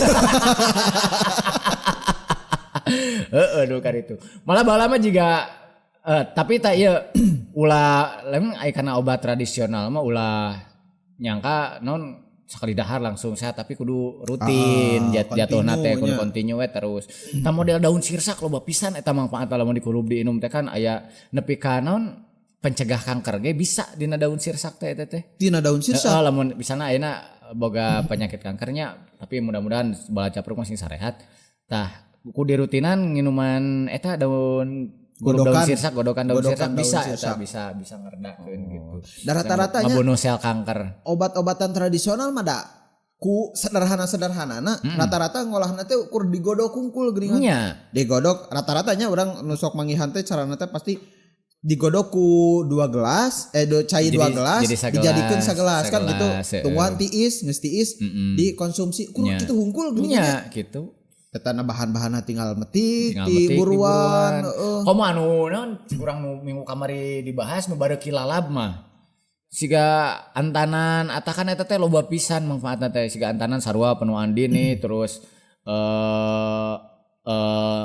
Heeh duh karitu. Malah baheula mah jiga tapi tak ieu ulah lem ai kana obat tradisional mah ulah nyangka naon sekali dahar langsung sehat tapi kudu rutin jatuhna teh kudu continue we terus. Tah model daun sirsak loba pisan eta manfaatna lamun dikulub diinum teh kan aya nepi ka naon pencegah kanker ge bisa dina daun sirsak teh eta teh. Tina daun sirsak. Heeh, lamun misalna ayeuna boga penyakit kankernya tapi mudah-mudahan bala capruk masih sarehat. Tah ku dirutinan nginuman eta daun Godokan. daun sirsak, godokan daun Godokan sirsak daun bisa sirsak. eta bisa ngeredakeun gitu. Da rata-ratanya ngebunuh sel kanker. obat-obatan tradisional mah da ku sederhana-sederhanana rata-rata ngolahna teh ukur digodok kungkul geuningan. Nya. Digodok rata-ratanya urang nu sok manggihan teh carana teh pasti digodok ku 2 gelas cai Jadi- 2 gelas jadi sagelas, dijadikeun sagelas kan gitu. sagelas, Tungguan tiis geus tiis dikonsumsi kudu Nya. kitu hungkul geuningan. Nya gitu. Eta na bahan-bahanna tinggal metik Tinggal di metik, buruan heeh. Komo anu naon kurang nu minggu kamari dibahas nu bareuki lalab mah. Siga antanan atakan eta teh loba pisan manfaatna teh siga antanan sarua penuaan dini terus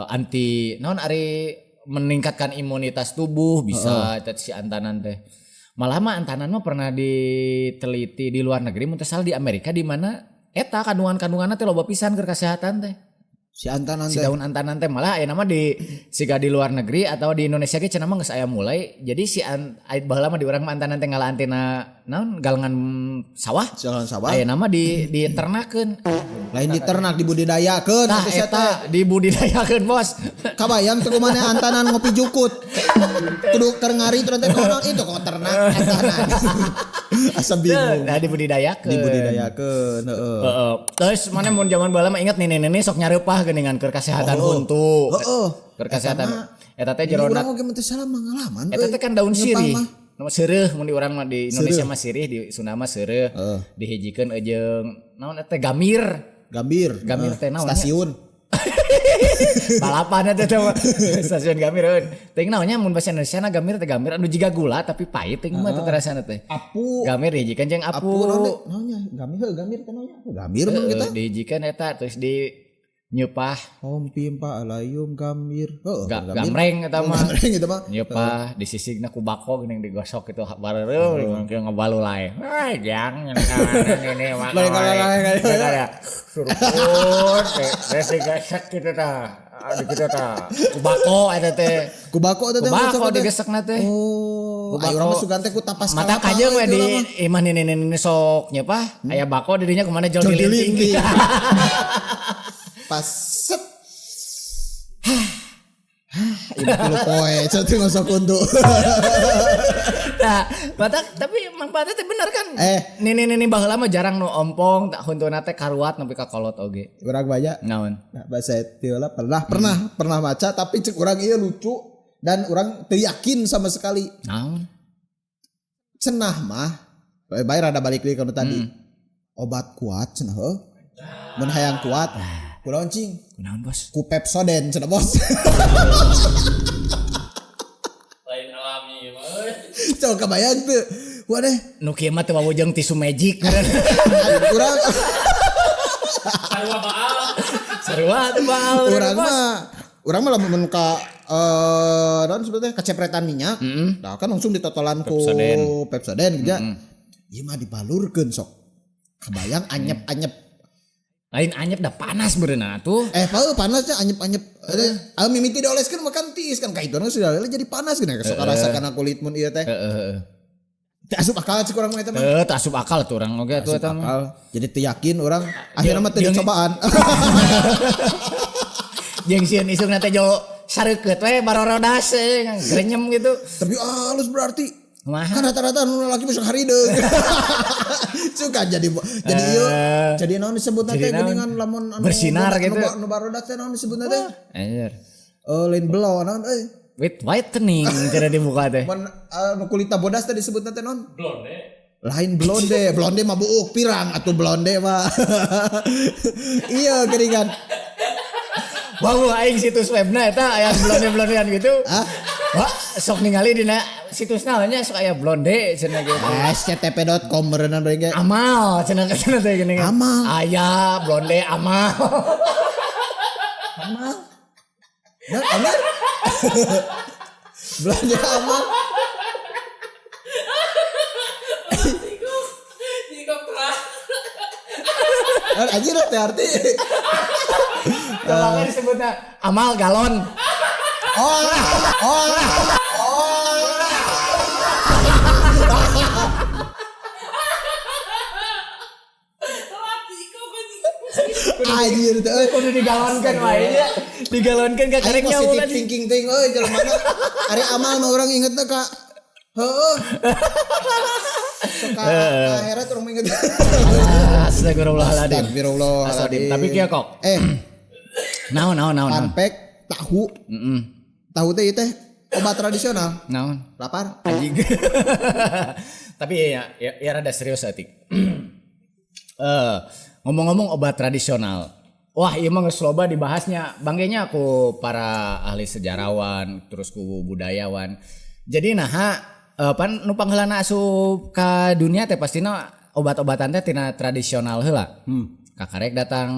anti naon ari meningkatkan imunitas tubuh bisa eta si antanan teh. Malah mah antanan mah pernah diteliti di luar negeri mun teu salah di Amerika di mana eta kandungan-kandunganna teh loba pisan keur kesehatan teh. Si antanan Si teh. daun antanan teh malah aya nama di siga di luar negeri atau di Indonesia ge cenah mah geus aya mulai. Jadi si baheula mah di urang mah antanan teh ngalaan tina naon galengan sawah. Jalan sawah. Aya nama di diternakeun. Lain diternak dibudidayakeun Tah atuh sia teh. eta dibudidayakeun bos. Kabayang teu kumaha antanan ngopi jukut. Kudu keur ngari terus teh kono itu kok ternak antanan. Asa bingung. Nah dibudidayakeun. Dibudidayakeun heeh. Heeh. Terus mana mun zaman baheula mah inget nenek-nenek sok nyareupah geuningan keur kasehatan huntu. Heeh. Keur kasehatan. Eta teh Jadi jerona urang oge mun teu salah mangalaman. Eta teh kan daun Nyeupah sirih. mah. Nama seureuh mun di urang mah di Indonesia mah sirih, di Sunda mah seureuh. Dihijikeun jeung naon eta gamir. Gambir. Gambir teh naon nya? Stasiun. Balapan eta teh mah. Stasiun Gamir euy. Teuing naon nya mun bahasa Indonesia na gamir teh gamir anu jiga gula tapi pahit teuing mah teh rasana teh. Apu. Gamir dihijikeun jeung Apu apu. naon teh? Naon nya? Gambir heuh gambir teh naon nya? Gambir mun kita. Dihijikeun eta terus di nyeupah Hompi pa alayum gambir. Heeh, gamreng eta mah. Gamreng gitu mah. Nyeupah disisigna ku bako geuning digosok gitu bareureum ngebalulai. Ah jang ini mah. Lain lain lain. Suruput teh digesek gitu tah. Di kitu tah. Ku bako eta teh. Ku bako eta Ku teh bako digesekna teh. Oh, Ku ayo urang bako. mah sugan teh ku tapas Mata kalapa kajeung we gitu di urang mah. imah nini-nini sok nyeupah aya bako di dinya kumaha jol Jol dilinting. dilinting. Pas set. Ini tilu poe cenah ngosok huntu. Nah, batak tapi manfaatnya teh bener kan? Eh. Nini-nini baheula mah jarang nu ompong tak huntuna teh karuat nepi ka kolot oge. Urang banyak. Naon? Nah, bahasa tiola pernah pernah pernah baca tapi cek urang ieu lucu dan urang teu yakin sama sekali. Naon? Cenah mah bae rada balik deui ka nu tadi. Obat kuat cenah heuh. Mun hayang kuat kunaon cing? Kunaon, Bos? Ku Pepsodent cenah bos. Lain alami mah euy. Coba kebayang tuh. Waduh, Nu kieu mah teu wawujeng tisu magic. urang Sarua baal. Sarua teu baal. Urang mah lamun ka naon sebetulnya kecepretan minyak. Nah, kan langsung ditotolan ku Pepsodent. Pepsodent gitu ya. Ieu mah dibalurkeun sok. Kebayang anyep-anyep. Lain anyep dah panas beureunan atuh. Eh, pau panasnya anyep-anyep. Eh, mimiti dioleskeun makan tiis kan kaituan sudah jadi panas gini sok rasa kana kulit mun ieu teh. Heeh heeh. Teu asup akal cik urang mah eta mah. Eh, teu asup akal tuh urang oge atuh eta mah. Akal. Jadi teu yakin urang akhirnya mah teu dicobaan. Jeung sieun isukna teh jo sareukeut we barorodas grenyem gitu. Tapi halus berarti. Kumaha? Kan rata-rata nu lalaki mah sok harideung. Suka jadi ieu jadi naon disebutna jadi teh naon? geuningan lamun anu Bersinar gitu. Nu barodas teh naon disebutna teh? Anjir. Eh lain belo naon euy. With whitening cara dibuka teh. Mun nu kulitna bodas teh disebutna teh naon? Blonde. Lain blonde, blonde mah buuk pirang atuh blonde mah. Iya geuningan. Wah, aing situs webna eta aya blonde-blondean gitu. Ah? Wah, sok ningali dina situs naonnya sok aya blonde cenah gitu. sctp.com berenang deui ge. Amal cenah cenah teh gini kan. Amal. Aya blonde amal. Amal. Nah, amal. Blonde amal. Jika keras. Anjir teh arti. Kalau disebutnya amal galon. Oh, oh, oh. Anjir teh euy. Kudu digalonkeun wae nya. Digalonkeun ka Aing karek nyawa positive tadi. thinking ting euy jelema mana. Ari amal mah urang ingetna ka heueuh. Sok ka akhirat urang mah inget. Astagfirullahaladzim. Astagfirullahaladzim. Tapi kieu kok. Naon naon naon. Fun fact, tahu. Tahu teh ieu teh obat tradisional. Naon? Lapar. Anjing. Tapi ya rada serius atik. Ngomong-ngomong obat tradisional. Wah, ieu mah geus loba dibahasnya. Banggenya ku para ahli sejarawan, terus ku budayawan. Jadi naha pan nu pangheulana asup ka dunia teh pastina obat-obatan teh tina tradisional heula. Kakarek datang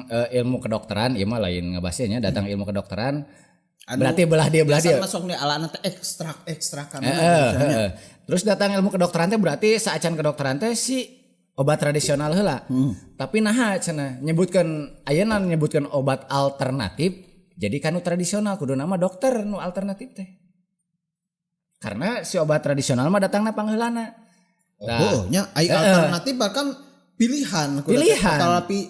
ilmu kedokteran, ieu mah lain ngabasnya nya, datang ilmu kedokteran. Berarti belah dia belah dia. Masuk nih alana teh ekstrak ekstrak kan. Heeh. Terus datang ilmu kedokteran teh berarti saacan kedokteran teh si obat tradisional heula. Tapi naha cenah nyebutkeun ayeuna nyebutkeun obat alternatif jadi kanu tradisional kudu nama dokter nu alternatif teh. Karena si obat tradisional mah datangna pangheulana. Oh, nya ai alternatif bahkan pilihan kudu teh. Pilihan. Tapi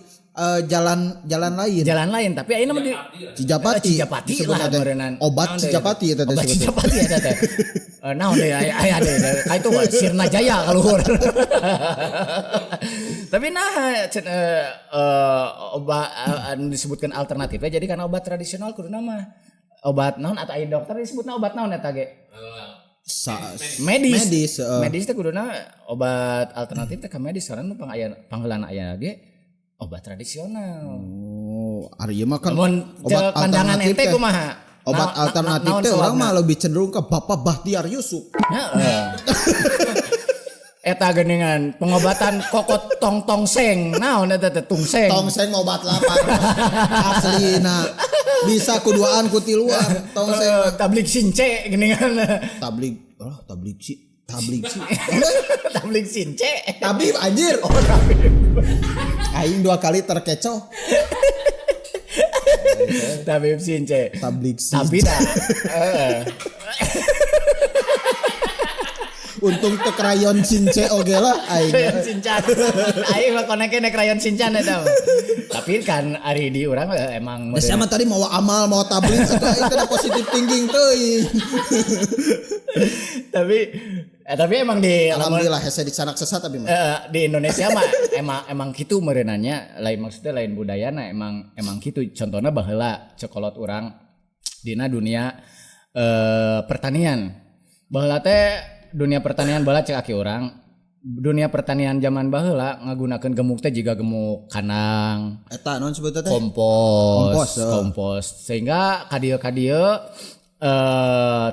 jalan jalan lain. Jalan lain tapi ayeuna mah di Cijapati. Cijapati lah Disebutna teh. meureunnan. Obat Naon deui? Cijapati eta teh Obat disebutna. Cijapati eta teh. Naon deui aya deui ka itu mah Sirna Jaya kaluhur. Tapi nah obat anu disebutkan alternatifnya jadi karena obat tradisional kudu nama obat naon atau aya dokter disebutna obat naon eta ge? Medis. Medis, heeh. Medis teh kuduna obat alternatif teh ka medis karena nu pangheulana aya ge obat tradisional. Oh, ari ieu mah kan Mun obat pandangan alternatif ente teh. kumaha? Obat alternatif teh urang mah lebih cenderung ke Bapak Bahtiar Yusuf. Heeh. Eta geuningan pengobatan kokot tong tong seng. Naon eta teh tungseng. Tongseng obat lapar. Aslina. Bisa kuduaan ku tiluan tongseng. Tablik since geuningan. Tablig, oh tablig si, tablig si. Tablik since. Tabib anjir. Oh, tabib. Aing dua kali terkecoh. Tabib since. Tablig si. Tapi dah. Heeh. Untung teu krayon Since oge lah aing. Krayon Shinchan. Aing mah koneknya krayon Shinchan eta mah. Tapi kan ari di urang emang Da sia mah tadi mawa amal, mawa tabligh atuh aing teh positive thinking teuing. Tapi emang di alhamdulillah hese dicanak sesat tapi mah. Di Indonesia mah emang kitu meureunanya, lain maksudnya lain budayana emang kitu. Contohnya baheula cekolot urang dina dunia pertanian. Baheula teh dunia pertanian baheula cek aki urang. Dunia pertanian zaman baheula ngagunakeun gemuk teh jiga gemuk kandang. Eta naon sebutna teh? Kompos, kompos. Sehingga kadieu-kadieu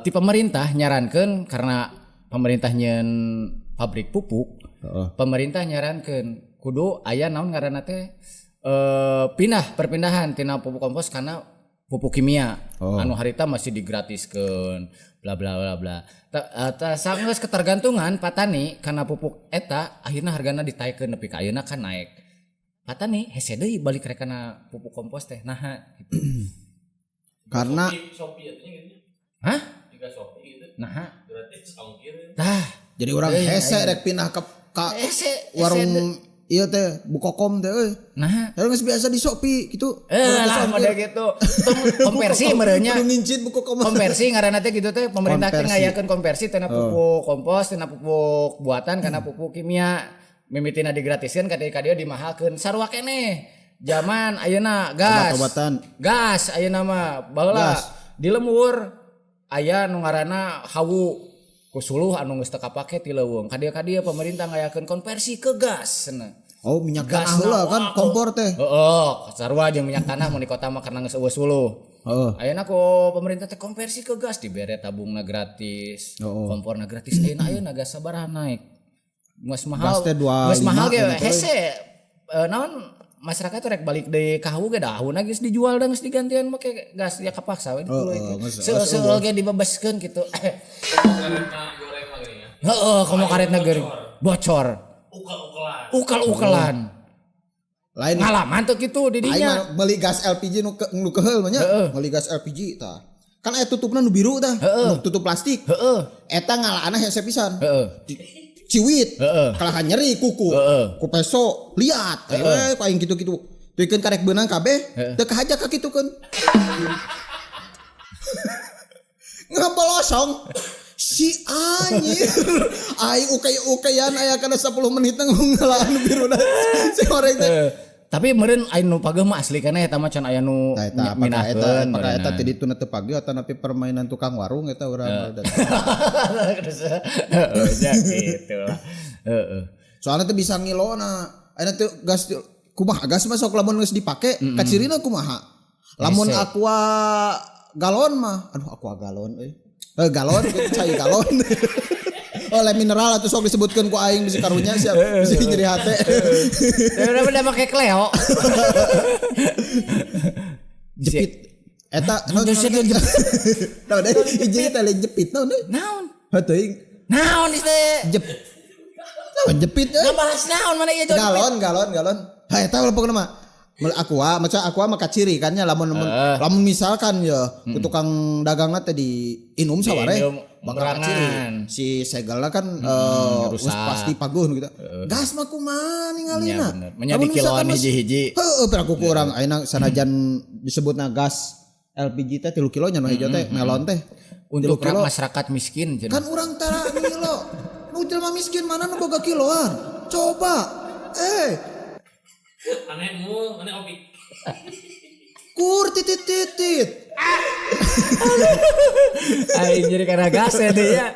ti pemerintah nyarankeun karena pemerintah nyeun pabrik pupuk, pemerintah nyarankeun kudu aya naon ngaranna teh pindah perpindahan tina pupuk kompos karena pupuk kimia. Anu harita masih digratiskeun bla bla bla bla. Sanggeus ketergantungan patani karena pupuk eta akhirna hargana ditaekeun nepi ka ayeuna kan naik. Patani hese deui balik rek kana pupuk kompos teh naha gitu. Karena Shopee atunya gitu. Hah? Jika Shopee gitu. Naha? Gratis ongkir. Tah, jadi orang hese rek pindah ke warung ieu teh Bukokom teh euy. Nah, geus biasa di Shopee gitu. Lah model gitu. Konversi merenya. Kudu ngincit Bukokom. Konversi ngaranna teh gitu teh pemerintah teh ngayakeun konversi tina pupuk kompos, tina pupuk buatan kana pupuk kimia. Mimitina digratiskeun ka dieu dimahalkeun. Sarua keneh. Zaman ayeuna gas. Obat-obatan. Gas ayeuna mah baheula di lembur aya nu ngaranna hawu ku suluh anu geus teu kapake ti leuweung. Ka dieu pemerintah ngayakeun konversi ke gas cenah. Oh minyak tanah heula kan kompor teh. Heeh, sarua jeung minyak tanah mun di kota mah karena geus eueuh suluh. Heeh. Ayeuna ku pemerintah teh konversi ke gas dibere tabungna gratis, komporna gratis. Ayeuna gas sabaraha naik. Geus mahal. Gas teh 25. Geus mahal ge hese naon masyarakat teh rek balik deui ka hawu ge da hawuna geus dijual da geus digantian make gas ya kapaksa we ditu. Seueul ge dibebaskeun kitu. Karetna goreng mah geuning ya. Heeh, komo karetna goreng bocor. Ukal-ukalan. Lain ngalaman tuh gitu didinya. Aing meuli gas LPG nu keheul mah nya. Meuli gas LPG tah. Kan aya tutupna nu biru tah, nu tutup plastik. Heeh. Eta ngalaana hese pisan. Heeh. Ciwit. Kalahan nyeri kuku. Ku peso liat. We ku aing kitu-kitu. Tuikeun karek beunang kabeh, teu kahaja ka kitukeun. Ngabolosong. Si anjir. Aing ukai-ukaian aya kana 10 menit ngalaan biruna. Si horeng teh. Tapi meureun aya nu pageuh mah asli kana eta mah can aya nu minahkeun. Apakah eta teh dituna teu pageuh atanapi permainan tukang warung eta urang. Heeh, nya kitu lah. Heeh. Soalna teh bisa ngilona. Ayeuna teh gas kumaha gas mah sok lamun geus dipake kacirina kumaha. Lamun aqua galon mah, aduh aqua galon euy. Galon, cai galon. Oleh mineral atau sok disebutkan ku aing bisi karunya siap bisi nyeri hate. Udah make Cleo. Jepit. Eta naon naon hiji teh lain jepit naon deui? Naon? Heuh Naon teh? Jep. Naon jepit euy? Ngabahas naon mana ieu galon galon. Ha eta pokona mah. Aqua, macam aqua mah kaciri kan nya lamun lamun misalkan ya ku tukang dagangna teh diinum saware bakal kaciri. Si segelna kan pasti paguh gitu. Gas mah kumaha ningalina. Nya di kiloan hiji-hiji. Heeh, piraku ku urang ayeuna sanajan disebutna gas LPG teh 3 kilo nya nu hejo teh melon teh. Untuk masyarakat miskin cenah. Kan urang tara ngilo. Nu jelema miskin mana nu boga kiloan? Coba. Aneh mul, aneh opik. Kur titit titit. Aing jadi karena gas ya dia.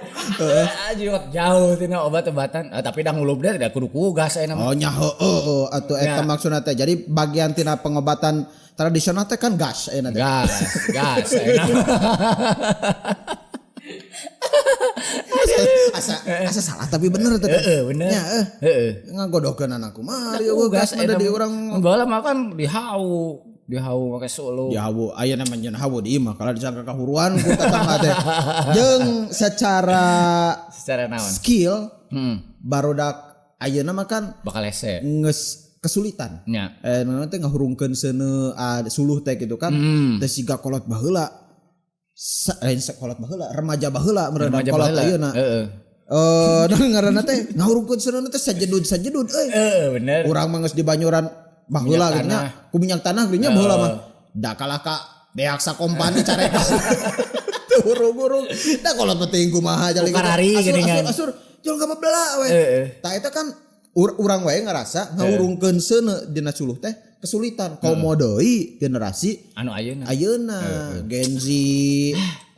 Jauh tina obat-obatan. Tapi dah ngulub deh tidak kudu ku gas ayeuna. Oh nya heueuh atuh eta maksudna teh. Jadi bagian tina pengobatan tradisional teh kan gas ayeuna teh. Gas ayeuna. Asa salah tapi bener teh. Heeh bener. Nya heeh. Ngagodokeun anakku mah ieu gas mah di urang. Baheula mah kan dihawu make suluh. Dihawu aya namanya nyeun hawu di imah kalau disangka kahuruan ku tetangga teh. Jeung secara naon? Skill barudak ayeuna mah kan bakal hese. Geus kesulitan. Nya. Naon teh ngahurungkeun seuneu suluh teh gitu kan. Teh siga kolot baheula. Lain sekolah baheula, remaja baheula, kolot ayeuna. Heeh. Naon ngaranna teh ngahurungkeun seuneu teh sajedud-sajedud euy. Heeh, bener. Urang mah geus di Banyuran baheula Minyak gitu nya. Ku minyak tanah geunya baheula mah. Da kalah ka beak sakompani careka. Teu hurung-hurung. Da kalau penting kumaha jali gitu. Kukarari Asur geuningan. asur asur jual ka bebela we. Heeh. Tah eta kan urang wae ngarasa ngahurungkeun seuneu dina suluh teh kesulitan. Komo deui generasi Anu ayeuna. ayeuna Gen Z,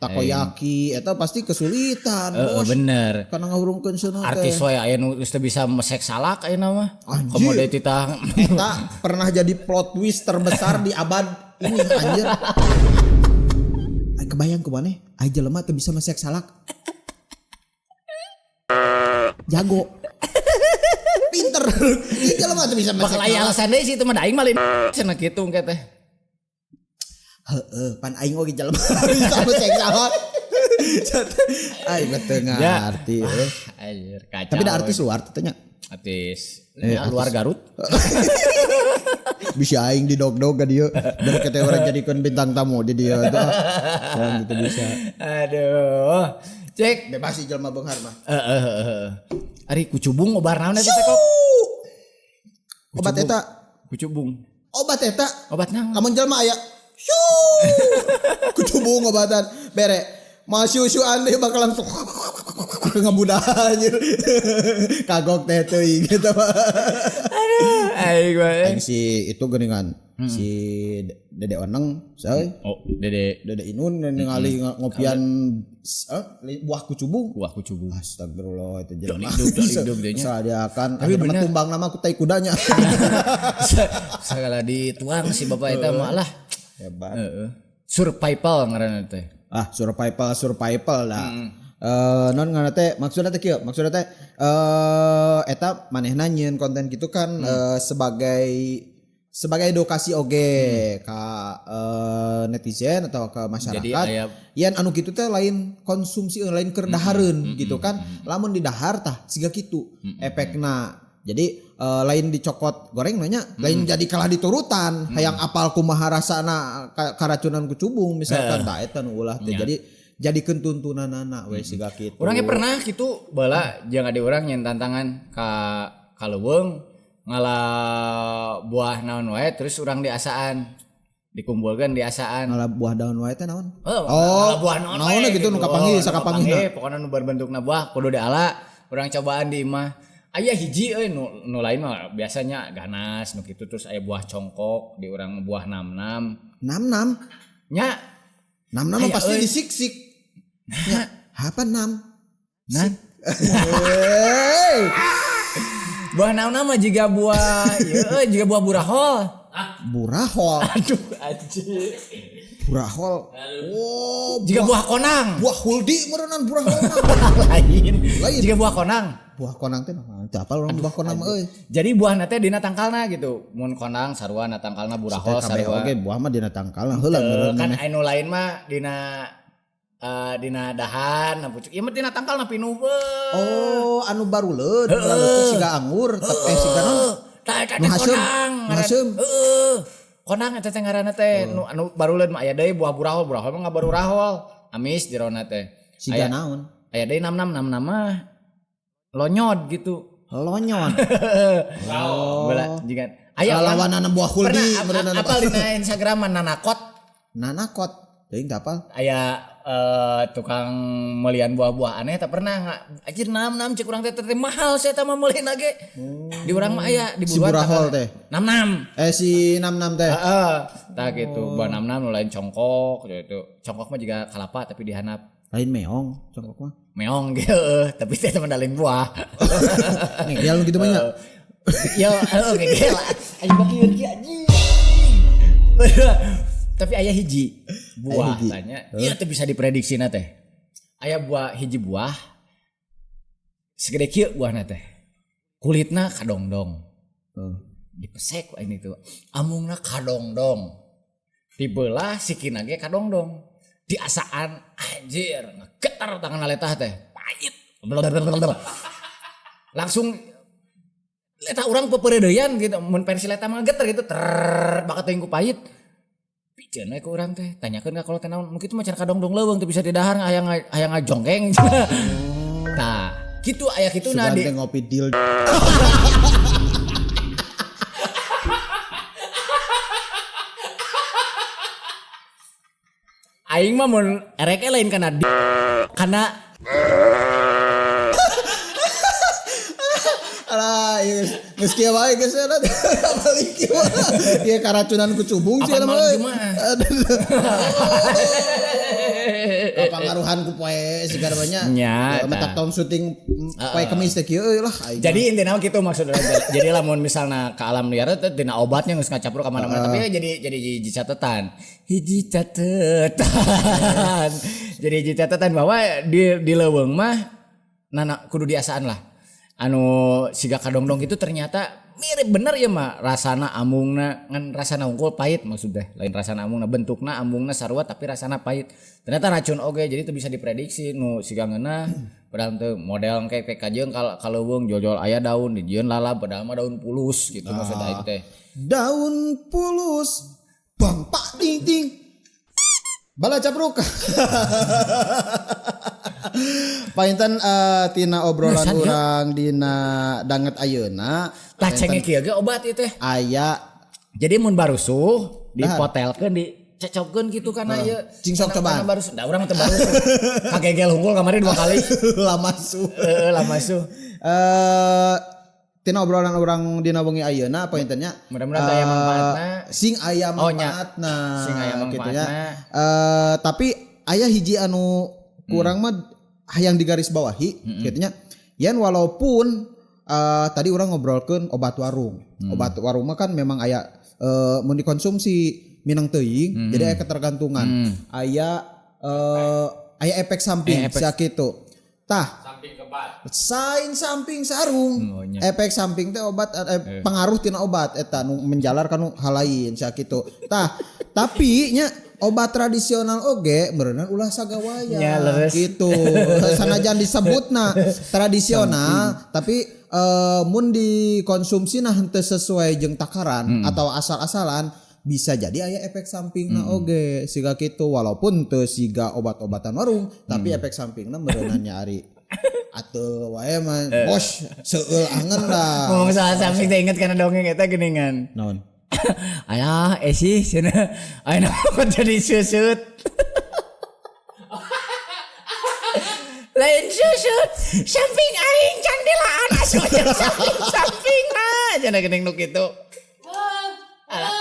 takoyaki eta pasti kesulitan Heeh, bos. bener. Karena ngahurungkeun seuneu teh. Artis wae aya nu geus teu bisa mesek salak ayeuna mah. Anjir. Komo deui titah Eta pernah jadi plot twist terbesar di abad ini anjir. Ay, kebayang ku maneh, ai jelema teu bisa mesek salak. Jago. Pinter. Ieu jelema teu bisa mesek Bakal aya salak. alasan deui sih itu mah da aing mah lain cenah kitu engke teh. Heeh, pan aing oge jelema bisa mesek salak. Aing mah teu ngarti euy. Anjir, kacau. Tapi da artis luar teh nya. Artis ya, luar Garut. Bisa aing didog-dog ka dieu. Dari kete urang jadikeun bintang tamu di dieu teh. Urang gitu bisa. Aduh. Cek. Bebas sih jelema beunghar mah. Heeh heeh. Ari kucubung obar naon eta teh kok? Obat eta, Kucubung. obat eta. Obat naon? Lamun jelema aya syuu. Kucubung obatan bere. Masih syuan deui bakal langsung ngebudah anjir. Kagok teh teuing gitu mah. Aduh, aing mah. Aing si itu geuningan si Dede Oneng, say. Oh, Dede Dede Inun ningali ngopian buah kucubung. buah kucubung. Astagfirullah itu jelema. Hidup, hidup dinya. Sadiakan Tapi akhirnya mah bener. tumbang nama ku tai kudanya. Segala dituang si bapak eta mah lah. Hebat. Heeh. Survival ngaranna teh. Ah, survival survival lah. Non ngaranna teh maksudna teh kieu, maksudna teh eta manehna nyieun konten gitu kan sebagai sebagai edukasi oge ka netizen atau ke masyarakat. Jadi aya Yen anu kitu teh lain konsumsi lain keur dahareun gitu kan. Lamun didahar tah siga kitu efekna. Jadi lain dicokot goreng nanya, lain jadi kalah diturutan, hayang apal kumaha rasana karacunan kucubung misalkan tah eta nu ulah teh. Jadi jadikeun tuntunanana we siga kitu. Orangnya pernah gitu bala jeung ade urang nyen tantangan ka leuweung ngala buah naon wae terus urang diasaan dikumpulkeun diasaan. Ngala buah daun wae teh naon? Oh, Oh, ngala buah naon wae naonna gitu nu kapanggih Oh, sakapanggihna. kapanggih, pokona nu berbentukna buah kudu diala urang cobaan di imah. Aya hiji euy nu lain mah biasanya ganas nu kitu terus aya buah congkok di urang buah nam-nam. Nam-nam. Nya Nam-nam mah Aya, pasti euy. disiksik. Nya, apa nam? Nah. Hey. Buah nam-nam mah jiga buah ieu euy jiga buah burahol. Burahol. Aduh anjir. Burahol. Oh, Jiga buah konang. buah huldi meureunan burahol mah. Lain. Lain. Jiga buah konang. Buah konang teh mah teu apal urang buah konang mah euy. Jadi buahna teh dina tangkalna gitu. Mun konang sarua na tangkalna burahol Kabeh sarua. oge buah mah dina tangkalna heula meureun Kan maneh. anu lain mah dina dina dahan na pucuk. Ieu mah dina tangkalna pinuh beuh. Oh, anu baruleun, baruleun siga anggur, siga naon? Tah eta Nu teh haseum, konang. nu haseum. Heeh. Konang eta teh ngaranna teh nu anu baruleun mah aya deui buah burahol, burahol mah ngabarurahol. Amis jerona teh. Siga Aya naon? aya deui nam-nam mah lonyod gitu. Lonyon. Oh. Bala jiga aya urang Lalawanana buah pernah huldi meureunana. apal dina Instagram nanakot Nanakot. Teuing teu apal. aya tukang melian buah-buah aneh tak pernah nggak anjir nam-nam cek urang teh teh mahal saya mah meulina ge. Di urang mah aya di Si buruan burahol teh. Nam-nam. Si nam-nam teh. Heeh. Tah gitu. Buah nam-nam nu lain congkok gitu. Congkok mah juga kalapa tapi dihanap. Lain meong congkok mah. Meong gitu heeh, tapi teh teman lain buah. Ngegel gitu mah nya. Yo, heeh ngegel. Anjing baki ieu anjing. Tapi aya hiji buah Aya hiji. tanya. Ieu teh bisa diprediksi na teh. Aya buah hiji buah segede kieu buahna teh. Kulitna kadongdong. Heeh. Dipesek ku aing itu. Amungna kadongdong. Dibelah sikina ge kadongdong. Diasaan anjir ngegetar tangan letah teh. Pahit. Blablabla. Langsung letah urang peperedeuyan gitu mun versi letah mah geter gitu ter bakat teuing ku pahit. Piceun we ku urang teh tanyakeun ka kolot teh naon mun kitu mah cenah kadongdong leuweung teu bisa didahar hayang hayang ngajongkeng. Tah, Kitu aya kitu na Sugan di teh ngopi deal. Aing mah mun erek lain kana di kana Alah, ieu geus kieu wae geus eta balik kieu. Ieu karacunan ku cubung sih Apan mah. malam Euy. Jumaah. Kapangaruhan ku poe sigar banyak. Nya, Mentak tah. tong syuting poe Kemis teh kieu euy lah aing. Jadi intinya mah gitu maksudnya. Jadi lamun misalnya ke alam liar teh dina obatnya geus ngacapruk ka mana-mana tapi ya jadi hiji catatan. Hiji catatan. Jadi hiji catatan bahwa di leuweung mah nana kudu diasaan lah. Anu siga kadongdong itu ternyata mirip bener ya mah rasana amungna ngan rasana unggul pahit maksudnya lain rasana amungna bentukna amungna sarua tapi rasana pahit ternyata racun oge jadi itu bisa diprediksi nu siga ngeunah padahal teu model kayak PK jeung kaleuweung jol-jol aya daun dijieun lalab padahal mah daun pulus gitu maksud aing teh Daun pulus bang pak ding ding. Bala capruk. Painten tina obrolan Nusan, ya. urang dina danget ayeuna tah cengek kieu ge obat ieu teh aya jadi mun barusuh dipotelkeun dicecopkeun gitu kana ieu Cing sok cobaan. Kana barusuh da urang teu barusuh kagegel hungkul kamari dua kali lama su. heeh lama suh Tina obrolan urang dina wengi ayeuna paintennya Mudah-mudahan aya manfaatna. Sing aya Oh, nya. manfaatna. Sing aya gitu nya. manfaatna. Tapi aya hiji anu kurang mah hayang digaris bawahi gitu nya. Yen walaupun tadi orang ngobrolkeun obat warung. Obat warung mah kan memang aya mun dikonsumsi minang teuing jadi aya ketergantungan. Aya aya efek samping sia kitu. Tah, Samping kebat. sain samping sarung. Oh, nya. Efek samping teh obat pengaruh tina obat eta nu menjalar kanu hal lain sia kitu. Tah, tapi nya obat tradisional oge meureunan ulah sagawaya Nya, leres. gitu. Sanajan disebutna tradisional tapi mun dikonsumsi nah henteu sesuai jeung takaran atau asal-asalan bisa jadi aya efek sampingna oge siga kitu walaupun teu siga obat-obatan warung tapi efek sampingna meureunan nya ari ateul wae mah bos seueul angen lah. Ngomong soal samping teh inget kana dongeng eta geuningan. Naon? Ayah, esi cenah. Ayeuna kok jadi susut. Lain susut, samping aing can dilaan asup samping samping nah cenah geuning nu kitu. Alah.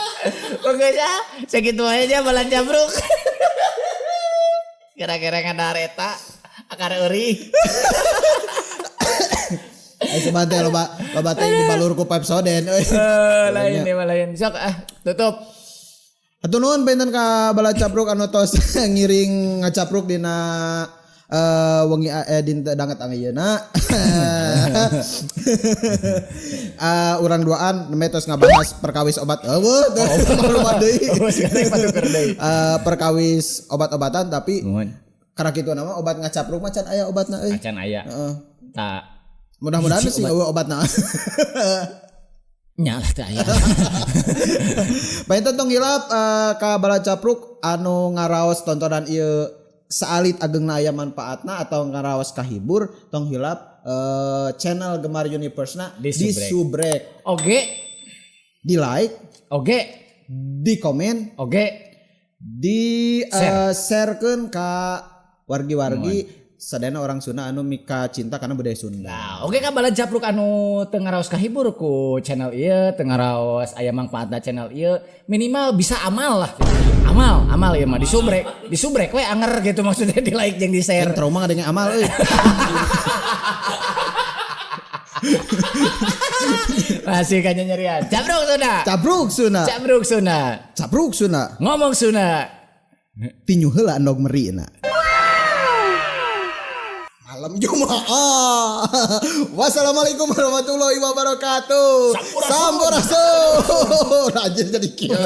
Pokoknya sakitu aja balan cabruk. Gara-gara ngadareta akar eury. Ayo seban teh loba loba teh dibalur ku Pepsodent euy. Lain deh lain. Sok ah, tutup. Hatur nuhun benten ka bala capruk anu tos ngiring ngacapruk dina wengi dinten danget ayeuna. Urang duaan nembe tos ngabahas perkawis obat. Eueuh teh loba deui. Oh, sekarang patuker deui. Perkawis obat-obatan tapi Nuhun. karena kitu nama obat ngacapruk mah can aya obatna euy. Acan aya. Heeh. Tak Mudah-mudahan sih eueuh obatna. nya lah teh aya. Panginten tong hilap ka bala capruk anu ngaraos tontonan ieu saalit agengna aya manfaatna atau ngaraos kahibur tong hilap channel Gemar Universe-na Di di subrek, Oge, di like, oge, di komen, oge. di sharekeun ka wargi-wargi sadayana orang Sunda anu mika cinta karena budaya Sunda. Nah, oke ka bala capruk anu teu ngaraos kahibur ku channel ieu, teu ngaraos aya mangfaatna channel ieu, minimal bisa amal lah. Amal, amal ieu mah disubrek, disubrek we anger gitu maksudnya di like jeung di share. Trauma ngadenge amal euy. Masih kanya nyerian. Capruk Sunda. Capruk Sunda. Capruk Sunda. Capruk Sunda. Ngomong Sunda. Tinju heula endog meri na. Malam Jumaah. Wassalamualaikum warahmatullahi wabarakatuh. Sampurasun. Sampurasun. Anjir jadi kieu.